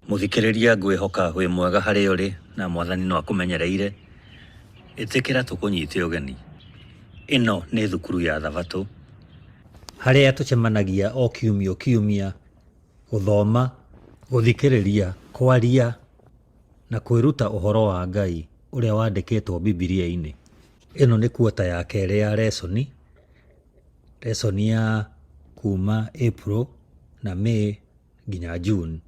Mũthikĩrĩria ngwĩhoka wĩ mwega harĩa ũrĩ na mwathani no akũmenyereire. Ĩtĩkĩra tũkũnyite ũgeni. Ĩno nĩ thukuru ya thabatũ harĩa tũcemanagia o kiumia o kiumia gũthoma, gũthikĩrĩria, kwaria na kwĩruta ũhoro wa Ngai ũrĩa wandĩkĩtwo Bibilia-inĩ. Ĩno nĩ kuota ya kerĩ ya lesson, lesson ya kuma April na May nginya June.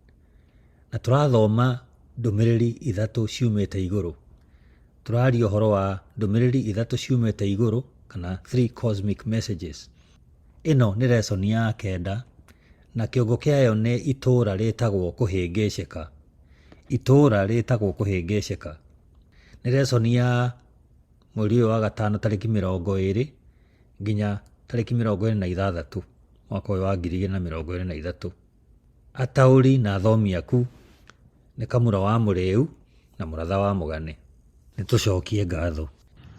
Na tũrathoma ndũmĩrĩri ithatũ ciumĩte igũrũ. Tũraria ũhoro wa ndũmĩrĩri ithatũ ciumĩte igũrũ kana three cosmic messages. Ĩno nĩ lesson ya kenda na kĩongo kĩayo nĩ itũũra rĩtagwo kũhĩngĩcĩka. Itũũra rĩtagwo kũhĩngĩcĩka. Nĩ lesson ya mweri ũyũ wa gatano tarĩki 20 nginya tarĩki 26 mwaka ũyũ wa 2023. Ataũri na athomi aku nĩ Kamura wa Mũrĩu na Mũratha wa Mũgane. Nĩ tũcokie ngatho.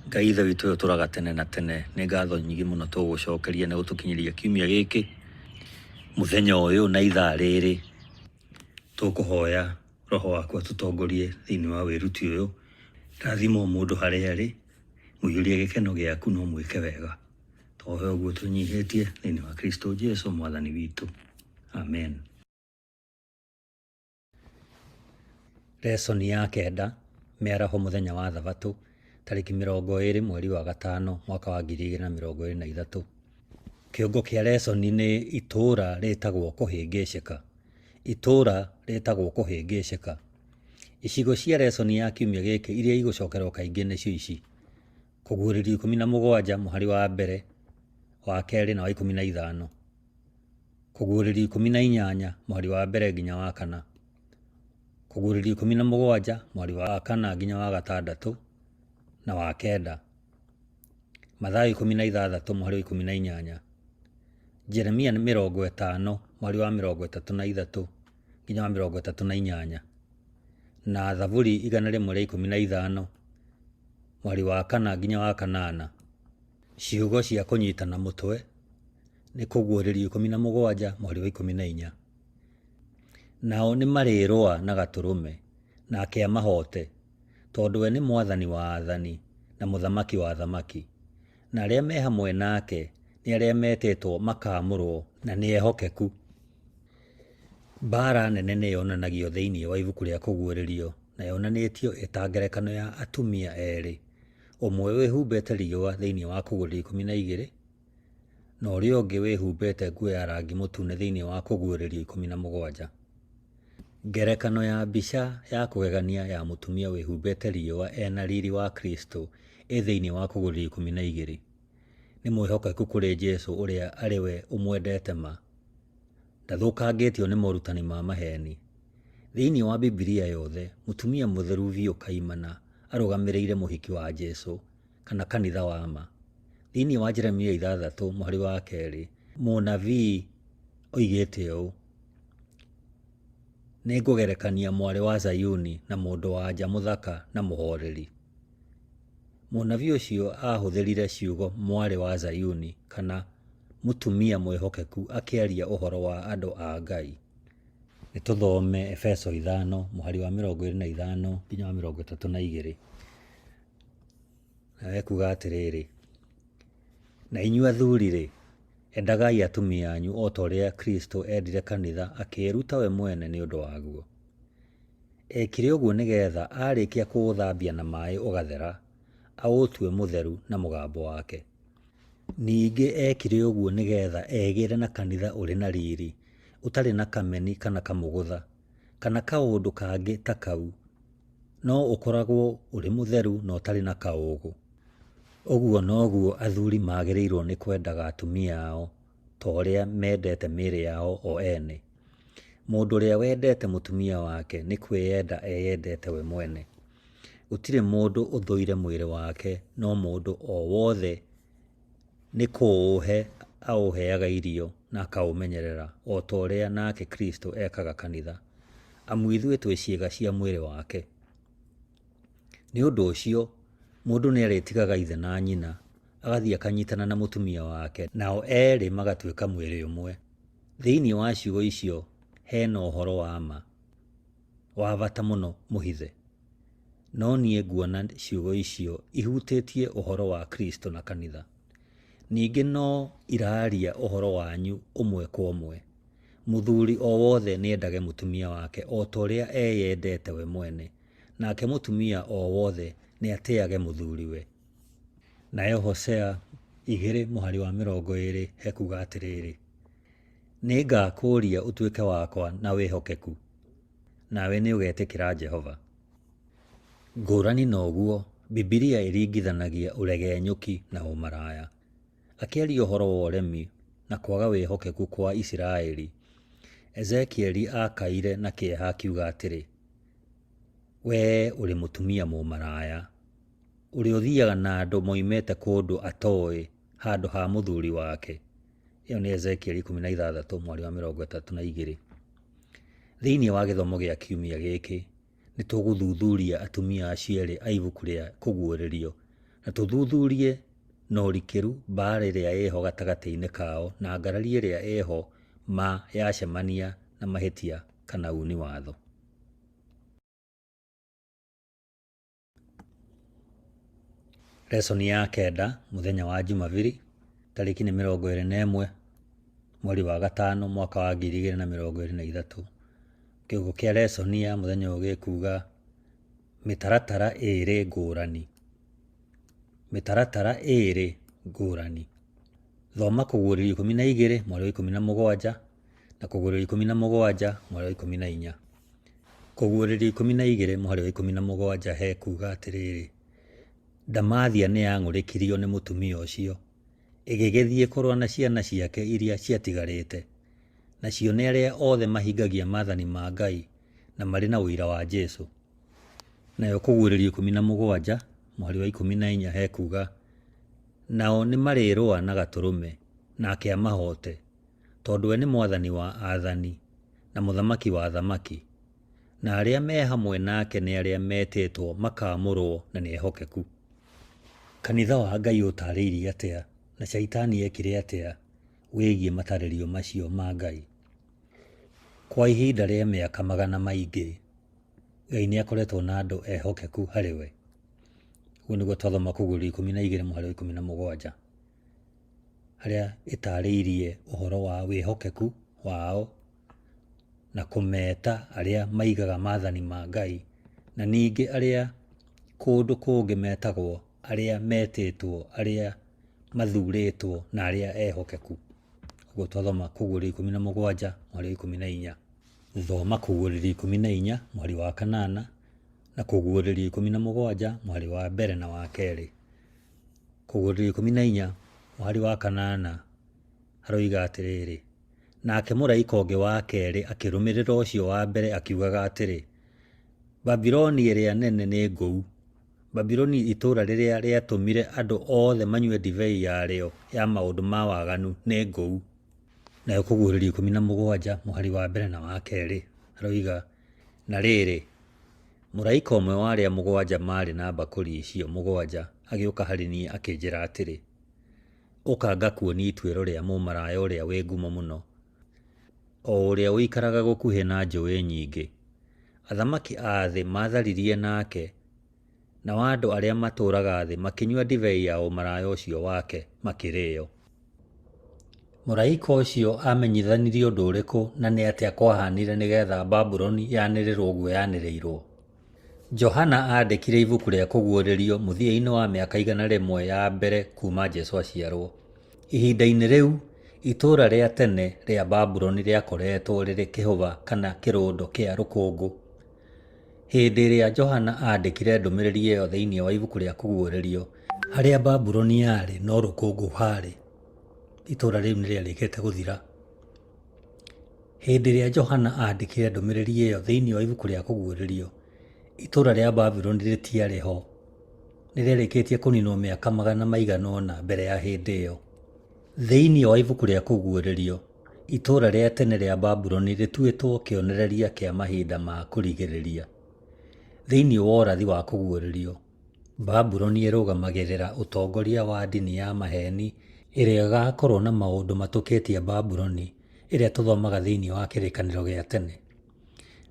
Ngai Ithe witũ ũrĩa ũtũũraga tene na tene, nĩ ngatho nyingĩ mũno tũgũgũcokeria nĩ gũtũkinyĩria kiumia gĩkĩ, mũthenya ũyũ na ithaa rĩrĩ. Tũkũhoya Roho waku atũtongorie thĩinĩ wa wĩruti ũyũ. Rathima o mũndũ harĩa arĩ, mũiyũrie gĩkeno gĩaku na ũmwĩke wega. Twahoya ũguo twĩnyihĩtie thĩinĩ wa Kristo Jesu mwathani witũ. Amen. Lesson ya kenda, mĩaraho mũthenya wa thabatũ, tarĩki 20 mweri wa gatano mwaka wa 2023. Kĩongo kĩa lesson nĩ itũũra rĩtagwo kũhĩngĩcĩka. Itũũra rĩtagwo kũhĩngĩcĩka. Icigo cia lesson ya kiumia gĩkĩ iria igũcokerwo kaingĩ nĩcio ici: Kũguũrĩrio 17 mũhari wa mbere, wa kerĩ na wa 15. Kũguũrĩrio 18 mũhari wa mbere nginya wa kana. Kũguũrĩrio 17 mũhari wa kana nginya wa gatandatũ na wa kenda. Mathayo 16 mũhari wa 18. Jeremia 50 mũhari wa 33 nginya wa 38. Na Thaburi 115 mũhari wa kana nginya wa kanana. Ciugo cia kũnyitana mũtwe nĩ Kũguũrĩrio 17 mũhari wa 14. Nao nĩmarĩrũa na Gatũrũme, nake amahoote, tondũ we nĩ Mwathani wa aathani na Mũthamaki wa athamaki, na arĩa me hamwe nake nĩ arĩa metĩtwo makaamũrwo na nĩ ehokeku. Mbaara nene nĩ yonanagio thĩinĩ wa ibuku rĩa Kũguũrĩrio na yonanĩtio ĩ ta ngerekano ya atumia erĩ, ũmwe wĩhumbĩte riũa thĩinĩ wa Kũguũrĩrio 12 na ũrĩa ũngĩ wĩhumbĩte nguo ya rangi mũtune thĩinĩ wa Kũguũrĩrio 17. Ngerekano ya mbica ya kũgegania ya mũtumia wĩhumbĩte riũa ena riri wa Kristo ĩ thĩinĩ wa Kũguũrĩrio 12. Nĩ mwĩhokeku kũrĩ Jesu ũrĩa arĩ we ũmwendete ma. Ndathũkangĩtio nĩ morutani ma maheeni. Thĩinĩ wa Bibilia yothe, mũtumia mũtheru biũ kaimana arũgamĩrĩire mũhiki wa Jesu, kana kanitha wa ma. Thĩinĩ wa Jeremia 6 mũhari wa kerĩ, mũnabii oigĩte ũũ, Nĩngũgerekania mwarĩ wa Zayuni na mũndũ-wa-nja mũthaka na mũhooreri. Mũnabii ũcio aahũthĩrire ciugo mwarĩ wa Zayuni kana mũtumia mwĩhokeku akĩaria ũhoro wa andũ a Ngai. Nĩ tũthome Efeso 5 mũhari wa 25 nginya wa 32. Nayo ĩkuga atĩrĩrĩ, na inyuĩ athuri-rĩ, endagai atumia anyu o ta ũrĩa Kristo endire kanitha akĩĩruta we mwene nĩ ũndũ waguo. Eekire ũguo nĩgeetha aarĩkia kũũthambia na maaĩ ũgathera, aũtue mũtheru na mũgambo wake. Ningĩ eekire ũguo nĩgeetha egĩĩre na kanitha ũrĩ na riiri, ũtarĩ na kameni kana kamũgũtha, kana kaũndũ kangĩ ta kau, no ũkoragwo ũrĩ mũtheru na ũtarĩ na kaũũgũ. Ũguo noguo athuuri magĩrĩirwo nĩ kwendaga atumia ao ta ũrĩa mendete mĩĩrĩ yao o ene. Mũndũ ũrĩa wendete mũtumia wake nĩ kwĩyenda eyendete we mwene. Gũtirĩ mũndũ ũthũire mwĩrĩ wake, no mũndũ o wothe nĩ kũũhe aũheaga irio na akaũmenyerera, o ta ũrĩa nake Kristũ ekaga kanitha, amu ithuĩ twĩ ciĩga cia mwĩrĩ wake. Nĩ ũndũ ũcio, mũndũ nĩarĩtigaga ithe na nyina, agathiĩ akanyitana na mũtumia wake, nao erĩ magatuĩka mwĩrĩ ũmwe. Thĩinĩ wa ciugo icio he na ũhoro wa ma. wa bata mũno mũhithe? No niĩ nguona ciugo icio ihutĩtie ũhoro wa Kristo na kanitha. Ningĩ no iraria ũhoro wanyu ũmwe kwa ũmwe. Mũthuri o wothe nĩendage mũtumia wake o ta ũrĩa eyendete we mwene, nake mũtumia o wothe nĩatĩage mũthuriwe. Nayo Hosea 2 mũhari wa 20 hekuga atĩrĩrĩ, Nĩngakũũria ũtuĩke wakwa na wĩhokeku, nawe nĩũgetĩkĩra Jehova. Ngũrani na ũguo, Bibilia ĩringithanagia ũregenyũki na ũmaraya. Akĩaria ũhoro wa ũremi na kwaga wĩhokeku kwa Isiraeli, Ezekieli aakaire na kĩeha akiuga atĩrĩ, Wee ũrĩ mũtumia mũmaraya, ũrĩa ũthiaga na andũ moimĩte kũndũ atoĩ handũ ha mũthuri wake. Ĩyo nĩ Ezekieli 16 mweri wa 32. Thĩinĩ wa gĩthomo gĩa kiumia gĩkĩ, nĩ tũgũthuthuria atumia acio erĩ a ibuku rĩa Kũguũrĩrio na tũthuthurie na ũrikĩru mbaara ĩrĩa ĩho gatagatĩ-inĩ kao na ngarari ĩrĩa ĩho ma yacemania na mahĩtia kana uni watho. Lesson ya kenda mũthenya wa Jumabiri tarĩki nĩ 21 mweri wa gatano mwaka wa 2023. Kĩongo kĩa lesson ya mũthenya ũyũ gĩkuga mĩtaratara ĩrĩ ngũrani. Mĩtaratara ĩrĩ ngũrani. Thoma Kũguũrĩrio 12 mweri wa 17 na Kũguũrĩrio 17 mweri wa 14. Kũguũrĩrio 12 mũhari wa 17 hekuga atĩrĩrĩ, Ndamathia nĩyang'ũrĩkirio nĩ mũtumia ũcio, ĩgĩgĩthiĩ kũrũa na ciana ciake iria ciatigarĩte, nacio nĩ arĩa othe mahingagia maathani ma Ngai na marĩ na ũira wa Jesu. Nayo Kũguũrĩrio 17 mũhari wa 14 hekuga, Nao nĩmarĩrũa na Gatũrũme, nake amahoote, tondũ we nĩ Mwathani wa aathani na Mũthamaki wa athamaki, na arĩa me hamwe nake nĩ arĩa metĩtwo makaamũrwo na nĩ ehokeku. Kanitha wa Ngai ũtaarĩirie atĩa na Shaitani eekire atĩa wĩgiĩ matarĩrio macio ma Ngai? Kwa ihinda rĩa mĩaka magana maingĩ, Ngai nĩ akoretwo na andũ ehokeku harĩ we. Ũguo nĩguo twathoma Kũguũrĩrio 12 mũhari wa 17, harĩa ĩtaarĩirie ũhoro wa wĩhokeku wao na kũmeta arĩa maigaga maathani ma Ngai, na ningĩ arĩa kũndũ kũngĩ metagwo arĩa metĩtwo, arĩa mathurĩtwo na arĩa ehokeku. Ũguo twathoma Kũguũrĩrio 17 mũhari wa 14. Thoma Kũguũrĩrio 14 mũhari wa kanana na Kũguũrĩrio 17 mũhari wa mbere na wa kerĩ. Kũguũrĩrio 14 mũhari wa kanana haroiga atĩrĩrĩ, Nake mũraika ũngĩ wa kerĩ akĩrũmĩrĩra ũcio wa mbere akiugaga atĩrĩ, Babuloni ĩrĩa nene nĩ ngũu, Babuloni itũũra rĩrĩa rĩatũmire andũ othe manyue ndibei yarĩo ya maũndũ ma waganu nĩ ngũu. Nayo Kũguũrĩrio 17 mũhari wa mbere na wa kerĩ haroiga, Na rĩrĩ, mũraika ũmwe wa arĩa mũgwanja maarĩ na mbakũri icio mũgwanja agĩũka harĩ niĩ akĩnjĩra atĩrĩ, Ũka ngakuonie ituĩro rĩa mũmaraya ũrĩa wĩ ngumo mũno, o ũrĩa ũikaraga gũkuhĩ na njũĩ nyingĩ. Athamaki a thĩ maatharirie nake, nao andũ arĩa matũũraga thĩ makĩnyua ndibei ya ũmaraya ũcio wake makĩrĩĩo. Mũraika ũcio aamenyithanirie ũndũ ũrĩkũ na nĩ atĩa kwahanire nĩgetha Babuloni yanĩrĩrũo ũguo yanĩrĩirũo? Johana aandĩkire ibuku rĩa Kũguũrĩrio mũthia-inĩ wa mĩaka 100 ya mbere kuuma Jesu aciarũo. Ihinda-inĩ rĩu, itũũra rĩa tene rĩa Babuloni rĩakoretwo rĩrĩ kĩhũba kana kĩrũndo kĩa rũkũngũ. Hĩndĩ ĩrĩa Johana aandĩkire ndũmĩrĩri ĩyo thĩinĩ wa ibuku rĩa Kũguũrĩrio, harĩa Babuloni yarĩ no rũkũngũ haarĩ. Itũũra rĩu nĩ rĩarĩkĩte gũthira. Hĩndĩ ĩrĩa Johana aandĩkire ndũmĩrĩri ĩyo thĩinĩ wa ibuku rĩa Kũguũrĩrio, itũũra rĩa Babuloni rĩtiarĩ ho. Nĩ rĩarĩkĩtie kũninwo mĩaka magana maigana ũna mbere ya hĩndĩ ĩyo. Thĩinĩ wa ibuku rĩa Kũguũrĩrio, itũũra rĩa tene rĩa Babuloni rĩtuĩtwo kĩonereria kĩa mahinda ma kũrigĩrĩria. Thĩinĩ wa ũrathi wa Kũguũrĩrio, Babuloni ĩrũgamagĩrĩra ũtongoria wa ndini ya maheeni ĩrĩa ĩgaakorũo na maũndũ matũkĩtie Babuloni ĩrĩa tũthomaga thĩinĩ wa Kĩrĩkanĩro gĩa Tene.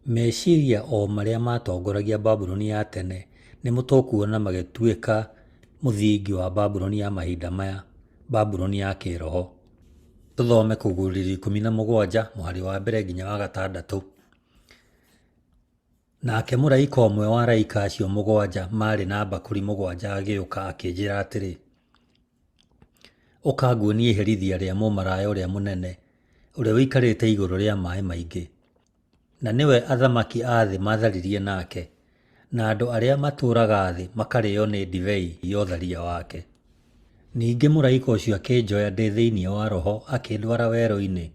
Meciria o marĩa matongoragia Babuloni ya tene nĩmo tũkuona magĩtuĩka mũthingi wa Babuloni ya mahinda maya, Babuloni ya kĩĩroho. Tũthome Kũguũrĩrio 17 mũhari wa mbere nginya wa gatandatũ. Nake mũraika ũmwe wa araika acio mũgwanja maarĩ na mbakũri mũgwanja agĩũka akĩnjĩra atĩrĩ, Ũka nguonie iherithia rĩa mũmaraya ũrĩa mũnene, ũrĩa ũikarĩte igũrũ rĩa maĩ maingĩ. Na nĩwe athamaki a thĩ maatharirie nake, na andũ arĩa matũũraga thĩ makarĩĩo nĩ ndibei ya ũtharia wake. Ningĩ mũraika ũcio akĩnjoya ndĩ thĩinĩ wa Roho akĩndwara werũ-inĩ.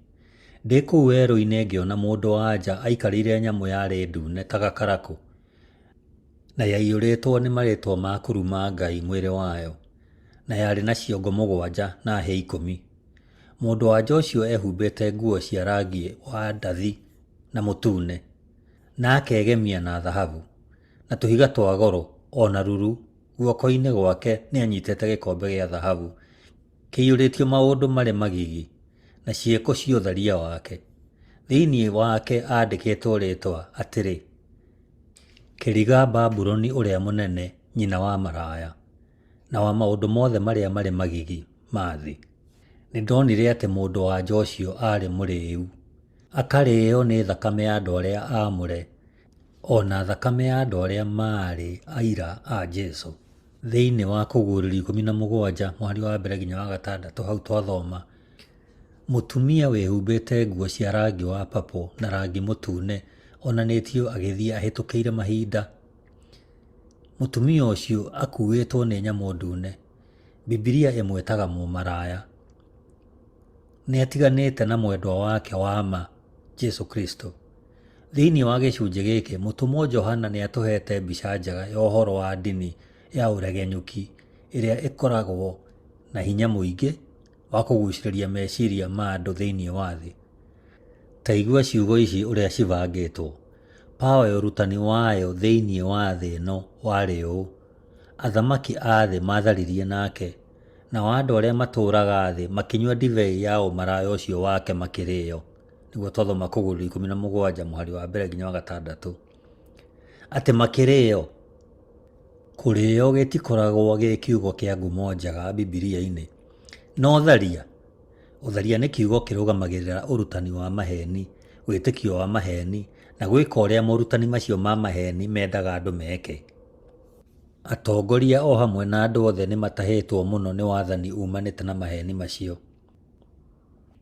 Ndĩ kũu werũ-inĩ ngĩona mũndũ-wa-nja aikarĩire nyamũ yarĩ ndune ta gakarakũ, na yaiyũrĩtwo nĩ marĩĩtwa ma kũruma Ngai mwĩrĩ wayo, na yarĩ na ciongo mũgwanja na hĩa 10. Mũndũ-wa-nja ũcio ehumbĩte nguo cia rangi wa ndathi na mũtune, na akegemia na thahabu, na tũhiga twa goro, o na ruru, guoko-inĩ gwake nĩanyiitĩte gĩkombe gĩa thahabu kĩiyũrĩtio maũndũ marĩ magigi na ciĩko cia ũtharia wake. Thĩinĩ wake aandĩkĩtwo rĩĩtwa, atĩrĩ, Kĩriga Babuloni ũrĩa mũnene, nyina wa maraya, na wa maũndũ mothe marĩa marĩ magigi ma thĩ. Nĩndonire atĩ mũndũ-wa-nja ũcio aarĩ mũrĩĩu, akarĩĩo nĩ thakame ya andũ arĩa aamũre, o na thakame ya andũ arĩa maarĩ aira a Jesũ. Thĩinĩ wa Kũguũrĩrio 17 mũhari wa mbere nginya wa gatandatũ hau twathoma, mũtumia wĩhumbĩte nguo cia rangi wa papũ na rangi mũtune onanĩtio agĩthiĩ ahĩtũkĩire mahinda. Mũtumia ũcio akuuĩtwo nĩ nyamũ ndune. Bibilia ĩmwĩtaga mũmaraya. Nĩ atiganĩte na mwendwa wake wa ma, Jesu Kristo. Thĩinĩ wa gĩcunjĩ gĩkĩ, mũtũmwo Johana nĩ atũheete mbica njega ya ũhoro wa ndini ya ũregenyũki ĩrĩa ĩkoragwo na hinya mũingĩ wa kũgucĩrĩria meciria ma andũ thĩinĩ wa thĩ. Ta igua ciugo ici ũrĩa cibangĩtwo. Power ya ũrutani wayo thĩinĩ wa thĩ ĩno warĩ ũũ, Athamaki a thĩ maatharirie nake, nao andũ arĩa matũũraga thĩ makĩnyua ndibei ya ũmaraya ũcio wake makĩrĩĩo. Nĩguo twathoma Kũguũrĩrio 17 mũhari wa mbere nginya wa gatandatũ. Atĩ makĩrĩĩo. Kũrĩĩo gĩtikoragwo gĩ kiugo kĩa ngumo njega Bibilia-inĩ. No tharia? Ũtharia nĩ kiugo kĩrũgamagĩrĩra ũrutani wa maheeni, wĩtĩkio wa maheeni, na gwĩka ũrĩa morutani macio ma maheeni mendaga andũ meke. Atongoria o hamwe na andũ othe nĩ matahĩtwo mũno nĩ wathani umanĩte na maheeni macio.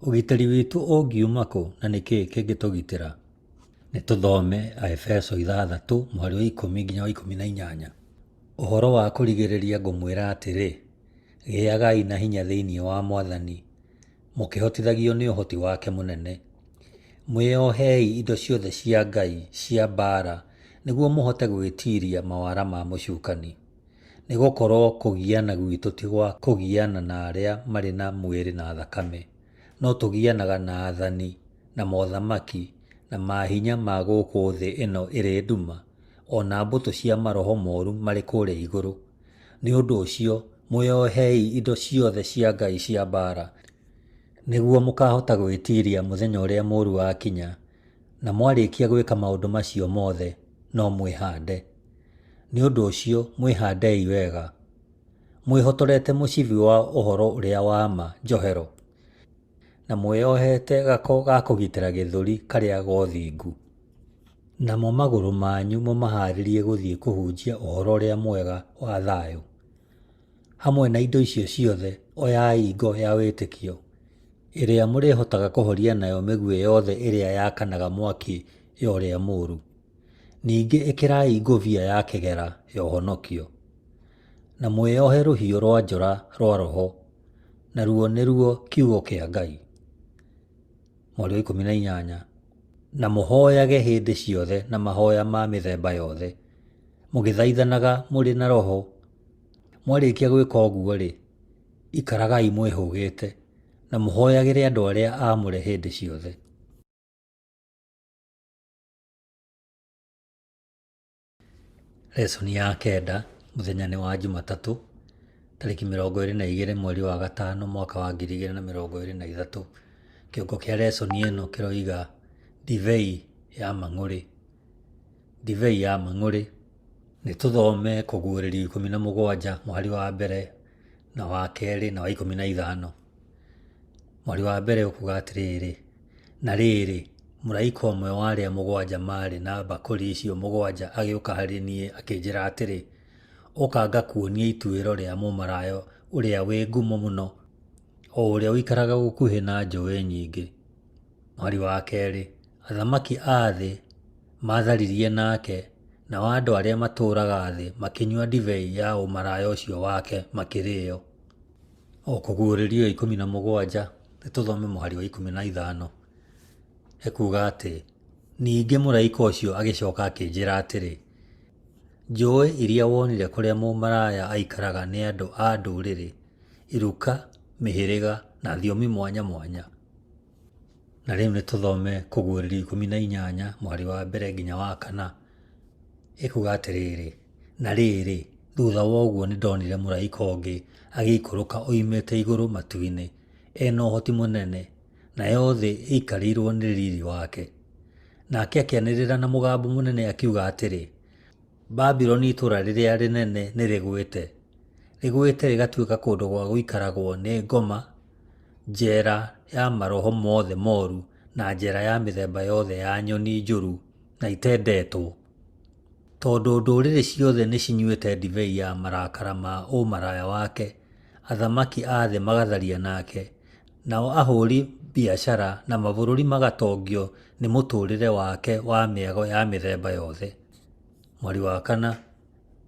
Ũgitĩri witũ ũngiuma kũ na nĩ kĩĩ kĩngĩtũgitĩra? Nĩ tũthome Aefeso 6 mũhari wa 10 nginya wa 18. Ũhoro wa kũrigĩrĩria ngũmwĩra atĩrĩ, gĩagai na hinya thĩinĩ wa Mwathani, mũkĩhotithagio nĩ ũhoti wake mũnene. Mwĩohei indo ciothe cia Ngai cia mbaara nĩguo mũhote gwĩtiiria mawara ma mũcukani. Nĩ gũkorũo kũgiana gwitũ ti gwa kũgiana na arĩa marĩ na mwĩrĩ na thakame, no tũgianaga na aathani, na mothamaki, na mahinya ma gũkũ thĩ ĩno ĩrĩ nduma, o na mbũtũ cia maroho moru marĩ kũrĩa igũrũ. Nĩ ũndũ ũcio, mwĩohei indo ciothe cia Ngai cia mbaara, nĩguo mũkaahota gwĩtiiria mũthenya ũrĩa mũũru wakinya, na mwarĩkia gwĩka maũndũ macio mothe, no mwĩhaande. Nĩ ũndũ ũcio mwĩhaandei wega, mwĩhotorete mũcibi wa ũhoro ũrĩa wa ma njohero, na mwĩohete gako ga kũgitĩra gĩthũri karĩa ga ũthingu. Namo magũrũ manyu mũmahaarĩrie gũthiĩ kũhunjia ũhoro ũrĩa mwega wa thayũ. Hamwe na indo icio ciothe, oyai ngo ya wĩtĩkio, ĩrĩa mũrĩhotaga kũhoria nayo mĩguĩ yothe ĩrĩa yakanaga mwaki ya ũrĩa mũũru. Ningĩ ĩkĩrai ngũbia ya kĩgera ya ũhonokio, na mwĩohe rũhiũ rwa njora rwa Roho, naruo nĩruo kiugo kĩa Ngai. Mweri wa 18. Na mũhoyage hĩndĩ ciothe na mahoya ma mĩthemba yothe, mũgĩthaithanaga mũrĩ na Roho. Mwarĩkia gwĩka ũguo-rĩ, ikaragai mwĩhũgĩte, na mũhoyagĩre andũ arĩa aamũre hĩndĩ ciothe. Lesson ya kenda, mũthenya nĩ wa Jumatatũ, tarĩki 22 mweri wa gatano mwaka wa 2023. Kĩongo kĩa lesson ĩno kĩroiga ndibei ya mang'ũrĩ. Ndibei ya mang'ũrĩ. Nĩ tũthome Kũguũrĩrio 17 mũhari wa mbere na wa kerĩ na wa 15. Mũhari wa mbere ũkuga atĩrĩrĩ, na rĩrĩ, mũraika ũmwe wa arĩa mũgwanja maarĩ na mbakũri icio mũgwanja agĩũka harĩ niĩ akĩnjĩra atĩrĩ, ũka ngakuonie ituĩro rĩa mũmaraya ũrĩa wĩ ngumo mũno, o ũrĩa ũikaraga gũkuhĩ na njũĩ nyingĩ. Mũhari wa kerĩ, athamaki a thĩ maatharirie nake, nao andũ arĩa matũũraga thĩ makĩnyua ndibei ya ũmaraya ũcio wake makĩrĩĩo. O Kũguũrĩrio 17, nĩ tũthome mũhari wa 15. Ekuuga atĩ, ningĩ mũraika ũcio agĩcoka akĩnjĩra atĩrĩ, njũĩ iria wonire kũrĩa mũmaraya aikaraga nĩ andũ a ndũrĩrĩ, iruka, mĩhĩrĩga na thiomi mwanya mwanya. Na rĩu nĩ tũthome Kũguũrĩrio 18 mũhari wa mbere nginya wa kana. Ĩkuga atĩrĩrĩ, na rĩrĩ, thutha wa ũguo nĩ ndonire mũraika ũngĩ agĩikũrũka oimĩte igũrũ matu-inĩ, ena ũhoti mũnene, nayo thĩ ĩikarĩirwo nĩ riri wake. Nake akĩanĩrĩra na mũgambo mũnene akiuga atĩrĩ, Babuloni itũũra rĩrĩa rĩnene nĩ rĩgwĩte, rĩgwĩte rĩgatuĩka kũndũ gwa gũikaragwo nĩ ngoma, njera ya maroho mothe moru, na njera ya mĩthemba yothe ya nyoni njũru na itendetwo. Tondũ ndũrĩrĩ ciothe nĩcinyuĩte ndibei ya marakara ma ũmaraya wake, athamaki a thĩ magatharia nake, nao ahũri biacara na mabũrũri magatongio nĩ mũtũũrĩre wake wa mĩago ya mĩthemba yothe. Mweri wa kana,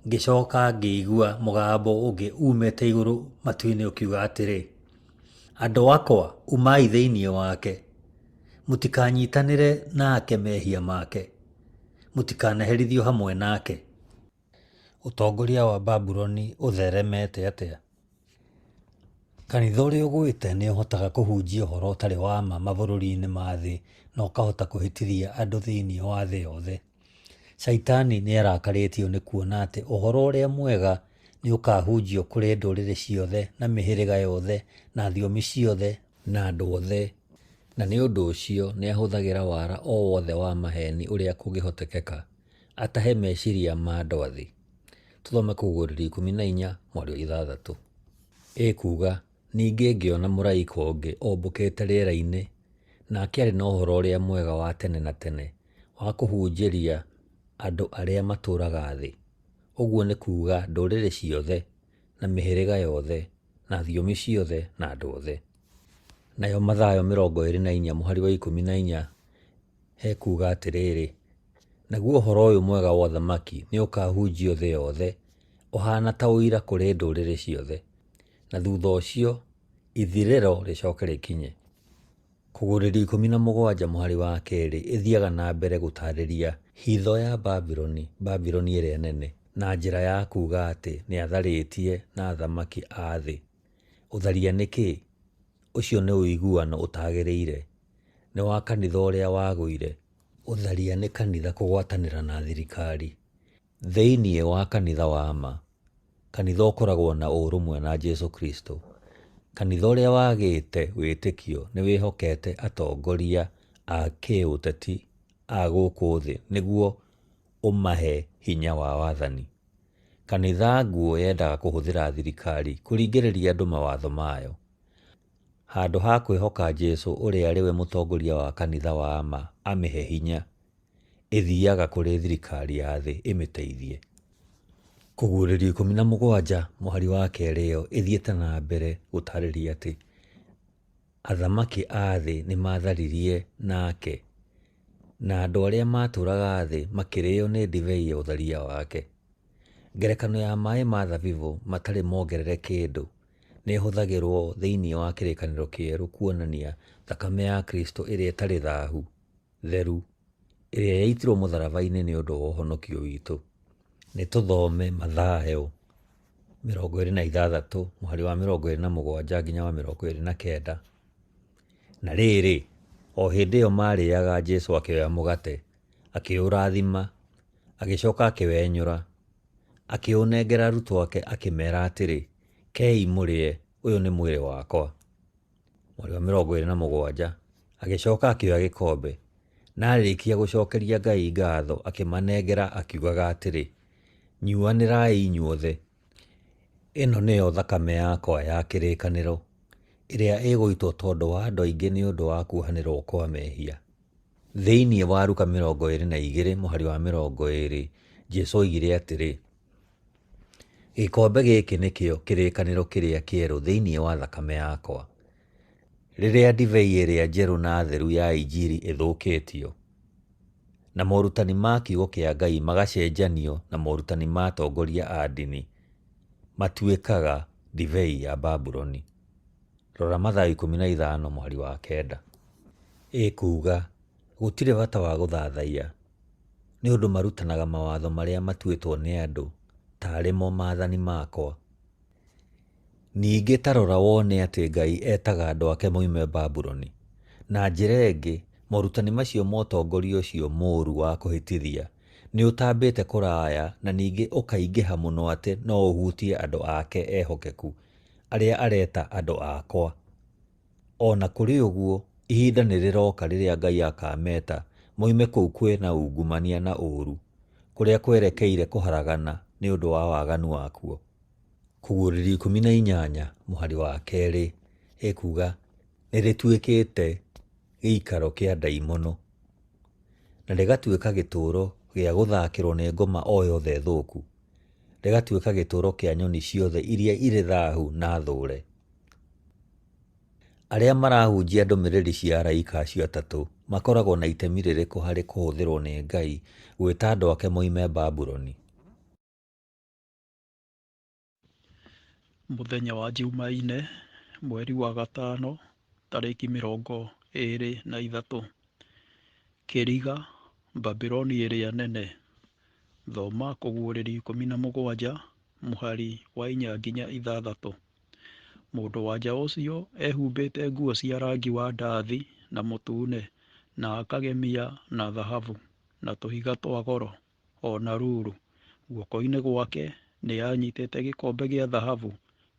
ngĩcoka ngĩigua mũgambo ũngĩ uumĩte igũrũ matu-inĩ ũkiuga atĩrĩ, andũ akwa, umai thĩinĩ wake, mũtikanyitanĩre nake mehia make, mũtikanaherithio hamwe nake. Ũtongoria wa Babuloni ũtheremete atĩa? Kanitha ũrĩa ũgwĩte nĩ ũhotaga kũhunjia ũhoro ũtarĩ wa ma mabũrũri-inĩ ma thĩ na ũkahota kũhĩtithia andũ thĩinĩ wa thĩ yothe. Shaitani nĩ arakarĩtio nĩ kuona atĩ ũhoro ũrĩa mwega nĩ ũkahunjio kũrĩ ndũrĩrĩ ciothe na mĩhĩrĩga yothe na thiomi ciothe na andũ othe, na nĩ ũndũ ũcio nĩ ahũthagĩra wara o wothe wa maheeni ũrĩa kũngĩhotekeka atahe meciria ma andũ a thĩ. Tũthome Kũguũrĩrio 14 mweri wa 6. Ĩkuuga, ningĩ ngĩona mũraika ũngĩ ombũkĩte rĩera-inĩ, nake arĩ na ũhoro ũrĩa mwega wa tene na tene wa kũhunjĩria andũ arĩa matũũraga thĩ, ũguo nĩ kuuga ndũrĩrĩ ciothe na mĩhĩrĩga yothe na thiomi ciothe na andũ othe. Nayo Mathayo 24 mũhari wa 14 hekuuga atĩrĩrĩ, naguo ũhoro ũyũ mwega wa ũthamaki nĩ ũkahunjio thĩ yothe, ũhaana ta ũira kũrĩ ndũrĩrĩ ciothe, na thutha ũcio ithirĩro rĩcoke rĩkinye. Kũguũrĩrio 17 mũhari wa kerĩ ĩthiaga na mbere gũtaarĩria hitho ya Babuloni, Babuloni ĩrĩa nene, na njĩra ya kuuga atĩ nĩ atharĩtie na athamaki a thĩ. Ũtharia nĩ kĩĩ? Ũcio nĩ ũiguano ũtagĩrĩire. Nĩ wa kanitha ũrĩa wagũire. Ũtharia nĩ kanitha kũgwatanĩra na thirikari. Thĩinĩ wa kanitha wa ma, kanitha ũkoragwo na ũrũmwe na Jesu Kristo. Kanitha ũrĩa wagĩte wĩtĩkio nĩ wĩhokete atongoria a kĩũteti a gũkũ thĩ nĩguo ũmahe hinya wa wathani. Kanitha nguũ yendaga kũhũthĩra thirikari kũringĩrĩria andũ mawatho mayo. Handũ ha kwĩhoka Jesu ũrĩa arĩ we mũtongoria wa kanitha wa ma amĩhe hinya, ĩthiaga kũrĩ thirikari ya thĩ ĩmĩteithie. Kũguũrĩrio 17 mũhari wa kerĩ ĩyo ĩthiĩte na mbere gũtaarĩria atĩ athamaki a thĩ nĩ maatharirie nake, na andũ arĩa maatũũraga thĩ makĩrĩĩo nĩ ndibei ya ũtharia wake. Ngerekano ya maĩ ma thabibũ matarĩ mongerere kĩndũ nĩ ĩhũthagĩrũo thĩinĩ wa Kĩrĩkanĩro Kĩerũ kuonania thakame ya Kristo ĩrĩa ĩtarĩ thahu, theru, ĩrĩa yaitirwo mũtharaba-inĩ nĩ ũndũ wa ũhonokio witũ. Nĩ tũthome Mathayo 26 mũhari wa 27 nginya wa 29. Na rĩrĩ, o hĩndĩ ĩyo maarĩaga, Jesu akĩoya mũgate, akĩũrathima, agĩcoka akĩwenyũra, akĩũnengera arutwo ake akĩmeera atĩrĩ, kei mũrĩe, ũyũ nĩ mwĩrĩ wakwa. Mũhari wa 27, agĩcoka akĩoya gĩkombe, Na aarĩkia gũcokeria Ngai ngatho, akĩmanengera akiugaga atĩrĩ, Nyuanĩrai inyuothe. Ĩno nĩyo thakame yakwa ya kĩrĩkanĩro, ĩrĩa ĩgũitwo tondũ wa andũ aingĩ nĩ ũndũ wa kuohanĩrũo kwa mehia. Thĩinĩ wa Luka 22 mũhari wa 20, Jesu oigire atĩrĩ, Gĩkombe gĩkĩ nĩkĩo kĩrĩkanĩro kĩrĩa kĩerũ thĩinĩ wa thakame yakwa. Rĩrĩa ndibei ĩrĩa njerũ na theru ya Injiri ĩthũkĩtio, na morutani ma kiugo kĩa Ngai magacenjanio na morutani ma atongoria a ndini, matuĩkaga ndibei ya Babuloni. Rora Mathayo 15 mũhari wa 9. Ĩkuuga, Gũtirĩ bata wa gũthathaiya, nĩ ũndũ marutanaga mawatho marĩa matuĩtwo nĩ andũ ta arĩ mo maathani makwa. Ningĩ ta rora wone atĩ Ngai etaga andũ ake moime Babuloni. Na njĩra ĩngĩ, morutani macio ma ũtongoria ũcio mũũru wa kũhĩtithia nĩ ũtambĩte kũraya na ningĩ ũkaingĩha mũno atĩ no ũhutie andũ ake ehokeku, arĩa areta andũ akwa. O na kũrĩ ũguo, ihinda nĩ rĩroka rĩrĩa Ngai akaameta moime kũu kwĩ na ungumania na ũũru, kũrĩa kwerekeire kũharagana nĩ ũndũ wa waganu wakuo. Kũguũrĩrio 18 mũhari wa 2 ĩkuuga, Nĩ rĩtuĩkĩte gĩikaro kĩa ndaimono, na rĩgatuĩka gĩtũũro gĩa gũthakĩrũo nĩ ngoma o yothe thũku, rĩgatuĩka gĩtũũro kĩa nyoni ciothe iria irĩ thahu na thũũre. Arĩa marahunjia ndũmĩrĩri cia araika acio atatũ makoragwo na itemi rĩrĩkũ harĩ kũhũthĩrũo nĩ Ngai gwĩta andũ ake moime Babuloni? Mũthenya wa Jumaine, mweri wa gatano, tarĩki 23. Kĩriga, Babuloni ĩrĩa Nene. Thoma Kũguũrĩrio 17, mũhari wa 4 nginya 6. Mũndũ-wa-nja ũcio ehumbĩte nguo cia rangi wa ndathi na mũtune, na akagemia na thahabu, na tũhiga twa goro, o na ruru. Guoko-inĩ gwake nĩ aanyiitĩte gĩkombe gĩa thahabu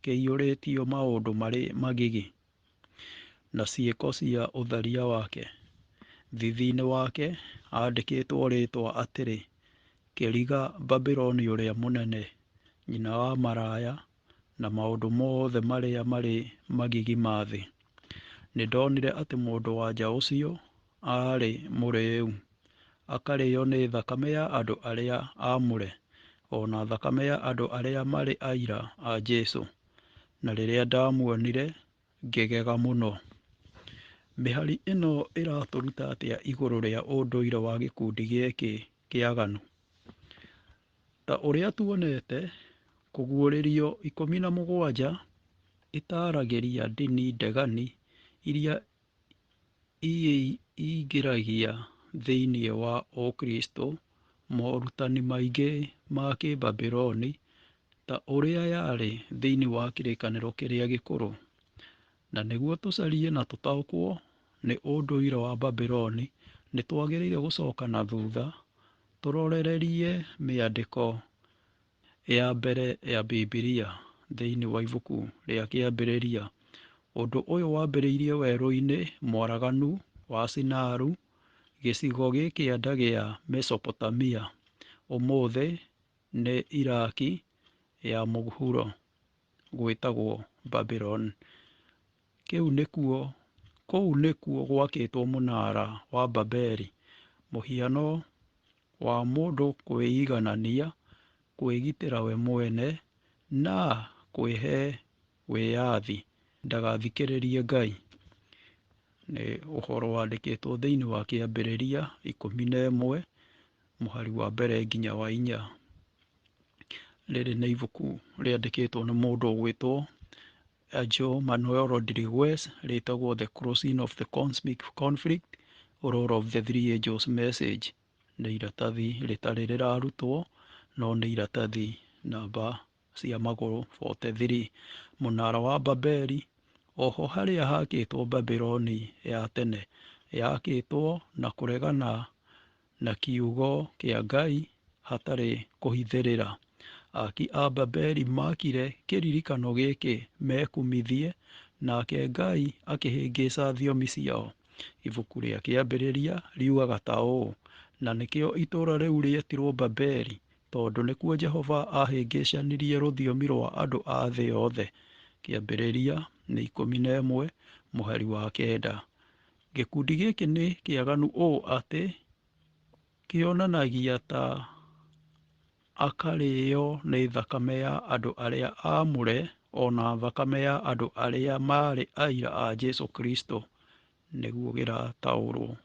kĩiyũrĩtio maũndũ marĩ magigi, na ciĩko cia ũtharia wake. Thiithi-inĩ wake aandĩkĩtwo rĩĩtwa atĩrĩ, Kĩriga Babuloni ũrĩa Mũnene, nyina wa maraya na maũndũ mothe marĩa marĩ magigi ma thĩ. Nĩndonire atĩ mũndũ-wa-nja ũcio aarĩ mũrĩĩu, akarĩĩo nĩ thakame ya andũ arĩa aamũre, o na thakame ya andũ arĩa maarĩ aira a Jesũ. Na rĩrĩa ndaamuonire, ngĩgega mũno. Mĩhari ĩno ĩratũruta atĩa igũrũ rĩa ũndũire wa gĩkundi gĩkĩ kĩaganu? Ta ũrĩa tuonete, Kũguũrĩrio 17 ĩtaaragĩria ndini ndegani iria ĩingĩragia thĩinĩ wa Ũkristo morutani maingĩ ma Kĩbabironi ta ũrĩa yarĩ thĩinĩ wa Kĩrĩkanĩro Kĩrĩa Gĩkũrũ. Na nĩguo tũcarie na tũtaũkwo nĩ ũndũire wa Babuloni, nĩ twagĩrĩire gũcoka na thutha tũrorererie mĩandĩko ya mbere ya Bibilia thĩinĩ wa ibuku rĩa Kĩambĩrĩria. Ũndũ ũyũ wambĩrĩirie werũ-inĩ mwaraganu wa Sinaru, gĩcigo gĩ kĩanda gĩa Mesopotamia, ũmũthĩ nĩ Iraki ya mũhuro, gwĩtagwo Babuloni. Kĩu nĩkuo Kũu nĩkuo gwakĩtwo mũnara wa Babeli, mũhiano wa mũndũ kwĩiganania, kwĩgitĩra we mwene, na kwĩhe wĩyathi ndagathikĩrĩrie Ngai. Nĩ ũhoro wandĩkĩtwo thĩinĩ wa Kĩambĩrĩria 11 mũhari wa 1 nginya wa 4. Rĩrĩ nĩ ibuku rĩandĩkĩtwo nĩ mũndũ ũgwĩtwo Joe Manuel Rodriguez, rĩtagwo The Crossing of the Cosmic Conflict, Role of the Three Angels Message. Nĩ iratathi rĩtarĩ rĩrarutwo, no nĩ iratathi namba cia magũrũ 43. Mũnara wa Babeli, oho harĩa hakĩtwo Babuloni ya tene, yakĩtwo na kũregana na kiugo kĩa Ngai hatarĩ kũhithĩrĩra. Aki a Babeli makire kĩririkano gĩkĩ mekumithie, nake Ngai akĩhĩngĩca thiomi ciao. Ibuku rĩa Kĩambĩrĩria riugaga ta ũũ, na nĩkĩo itũũra rĩu rĩetirwo Babeli, tondũ nĩkuo Jehova aahĩngĩcanirie rũthiomi rwa andũ a thĩ yothe. Kĩambĩrĩria nĩ 11 mũhari wa 9. Gĩkundi gĩkĩ nĩ kĩaganu ũũ atĩ kĩonanagia ta akarĩĩo nĩ thakame ya andũ arĩa aamũre o na thakame ya andũ arĩa maarĩ aira a Jesu Kristo, nĩguo gĩrataũrwo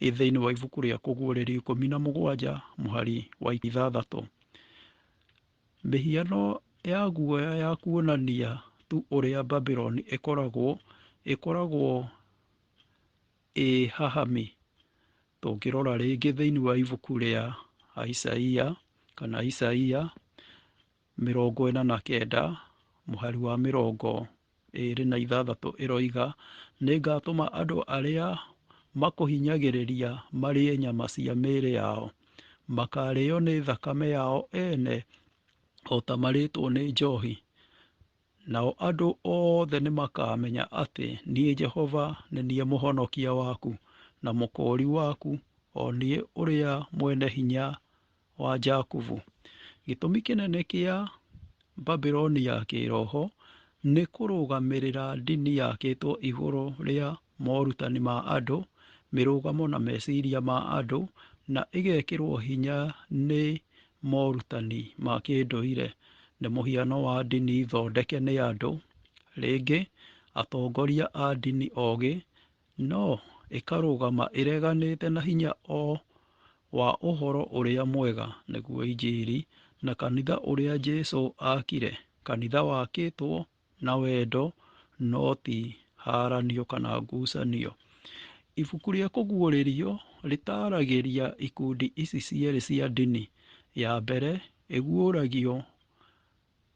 thĩinĩ wa ibuku rĩa Kũguũrĩrio 17 mũhari wa 6. Mĩhiano ya guoya ya kuonania tu ũrĩa Babuloni ĩkoragwo ĩhahami. Tũngĩrora rĩngĩ thĩinĩ wa ibuku rĩa Isaia kana Isaia 49 mũhari wa 26 ĩroiga, nĩngatũma andũ arĩa makũhinyagĩrĩria marĩe nyama cia mĩĩrĩ yao, makarĩo nĩ thakame yao ene o ta marĩĩtwo nĩ njohi. Nao andũ othe nĩmakamenya atĩ niĩ Jehova nĩ niĩ Mũhonokia waku na Mũkũũri waku, o niĩ ũrĩa Mwene-Hinya wa Jakubu. Gĩtũmi kĩnene kĩa Babuloni ya kĩĩroho nĩ kũrũgamĩrĩra ndini yakĩtwo igũrũ rĩa morutani ma andũ, mĩrũgamo na meciria ma andũ, na ĩgekĩrwo hinya nĩ morutani ma kĩndũire. Nĩ mũhiano wa ndini thondeke nĩ andũ, rĩngĩ atongoria a ndini ogĩ, no ĩkarũgama ĩreganĩte na hinya o wa ũhoro ũrĩa mwega nĩguo Injiri, na kanitha ũrĩa Jesu aakire, kanitha wakĩtwo na wendo no ti haranio kana ngucanio. Ibuku rĩa Kũguũrĩrio rĩtaaragĩria ikundi ici cierĩ cia ndini. Ya mbere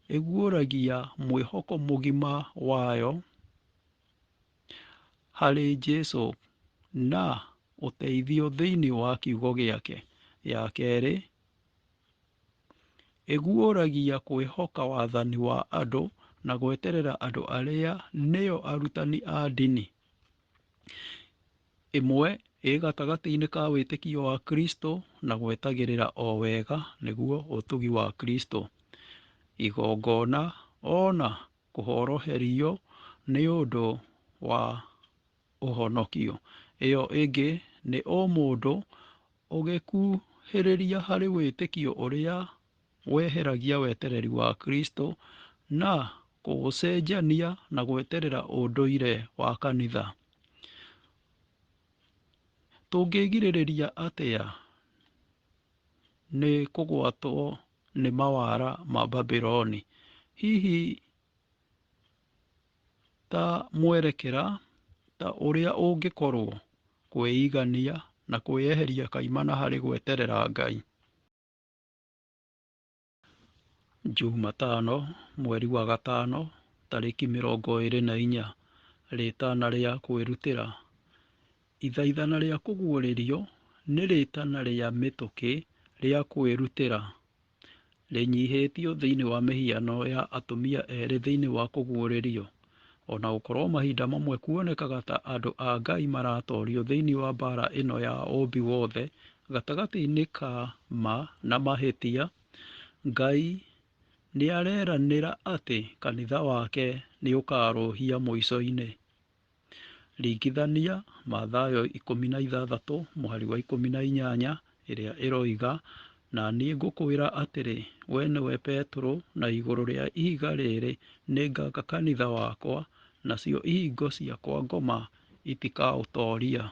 ĩguũragia mwĩhoko mũgima wayo harĩ Jesu na ũteithio thĩinĩ wa kiugo gĩake. Ya kerĩ ĩguũragia kwĩhoka wathani wa andũ na gweterera andũ arĩa nĩo arutani a ndini. Ĩmwe ĩ gatagatĩ-inĩ ka wĩtĩkio wa Kristo na gwetagĩrĩra o wega nĩguo ũtugi wa Kristo, igongona ona kũhoroherio nĩ ũndũ wa ũhonokio. Ĩyo ĩngĩ nĩ ũmũndũ ũgĩkuhĩrĩria harĩ wĩtĩkio ũrĩa weheragia wetereri wa Kristo na kũũcenjania na gweterera ũndũire wa kanitha. Tũngĩĩgirĩrĩria atĩa nĩ kũgwatwo nĩ mawara ma Babuloni? Hihi ta mwerekera ta ũrĩa ũngĩkorwo kwĩigania na kwĩyeheria kaimana harĩ gweterera Ngai. Jumatano mweri wa 5 tarĩki 24, rĩtana rĩa kwĩrutĩra. Ithaithana rĩa Kũguũrĩrio nĩ rĩtana rĩa mĩtũkĩ rĩa kwĩrutĩra, rĩnyihĩtio thĩinĩ wa mĩhiano ya atumia erĩ thĩinĩ wa Kũguũrĩrio. O na gũkorwo mahinda mamwe kuonekaga ta andũ a Ngai maratorio thĩinĩ wa mbaara ĩno ya ũũmbi wothe gatagatĩ-inĩ ka ma na mahĩtia, Ngai nĩareranĩra atĩ kanitha wake nĩũkarũhia mũico-inĩ. Ringithania Mathayo 16 mũhari wa 18 ĩrĩa ĩroiga, na niĩ ngũkwĩra atĩrĩ, we nĩwe Petero, na igũrũ rĩa ihiga rĩrĩ nĩngaka kanitha wakwa, nacio ihingo cia kwa ngoma itikaũtooria.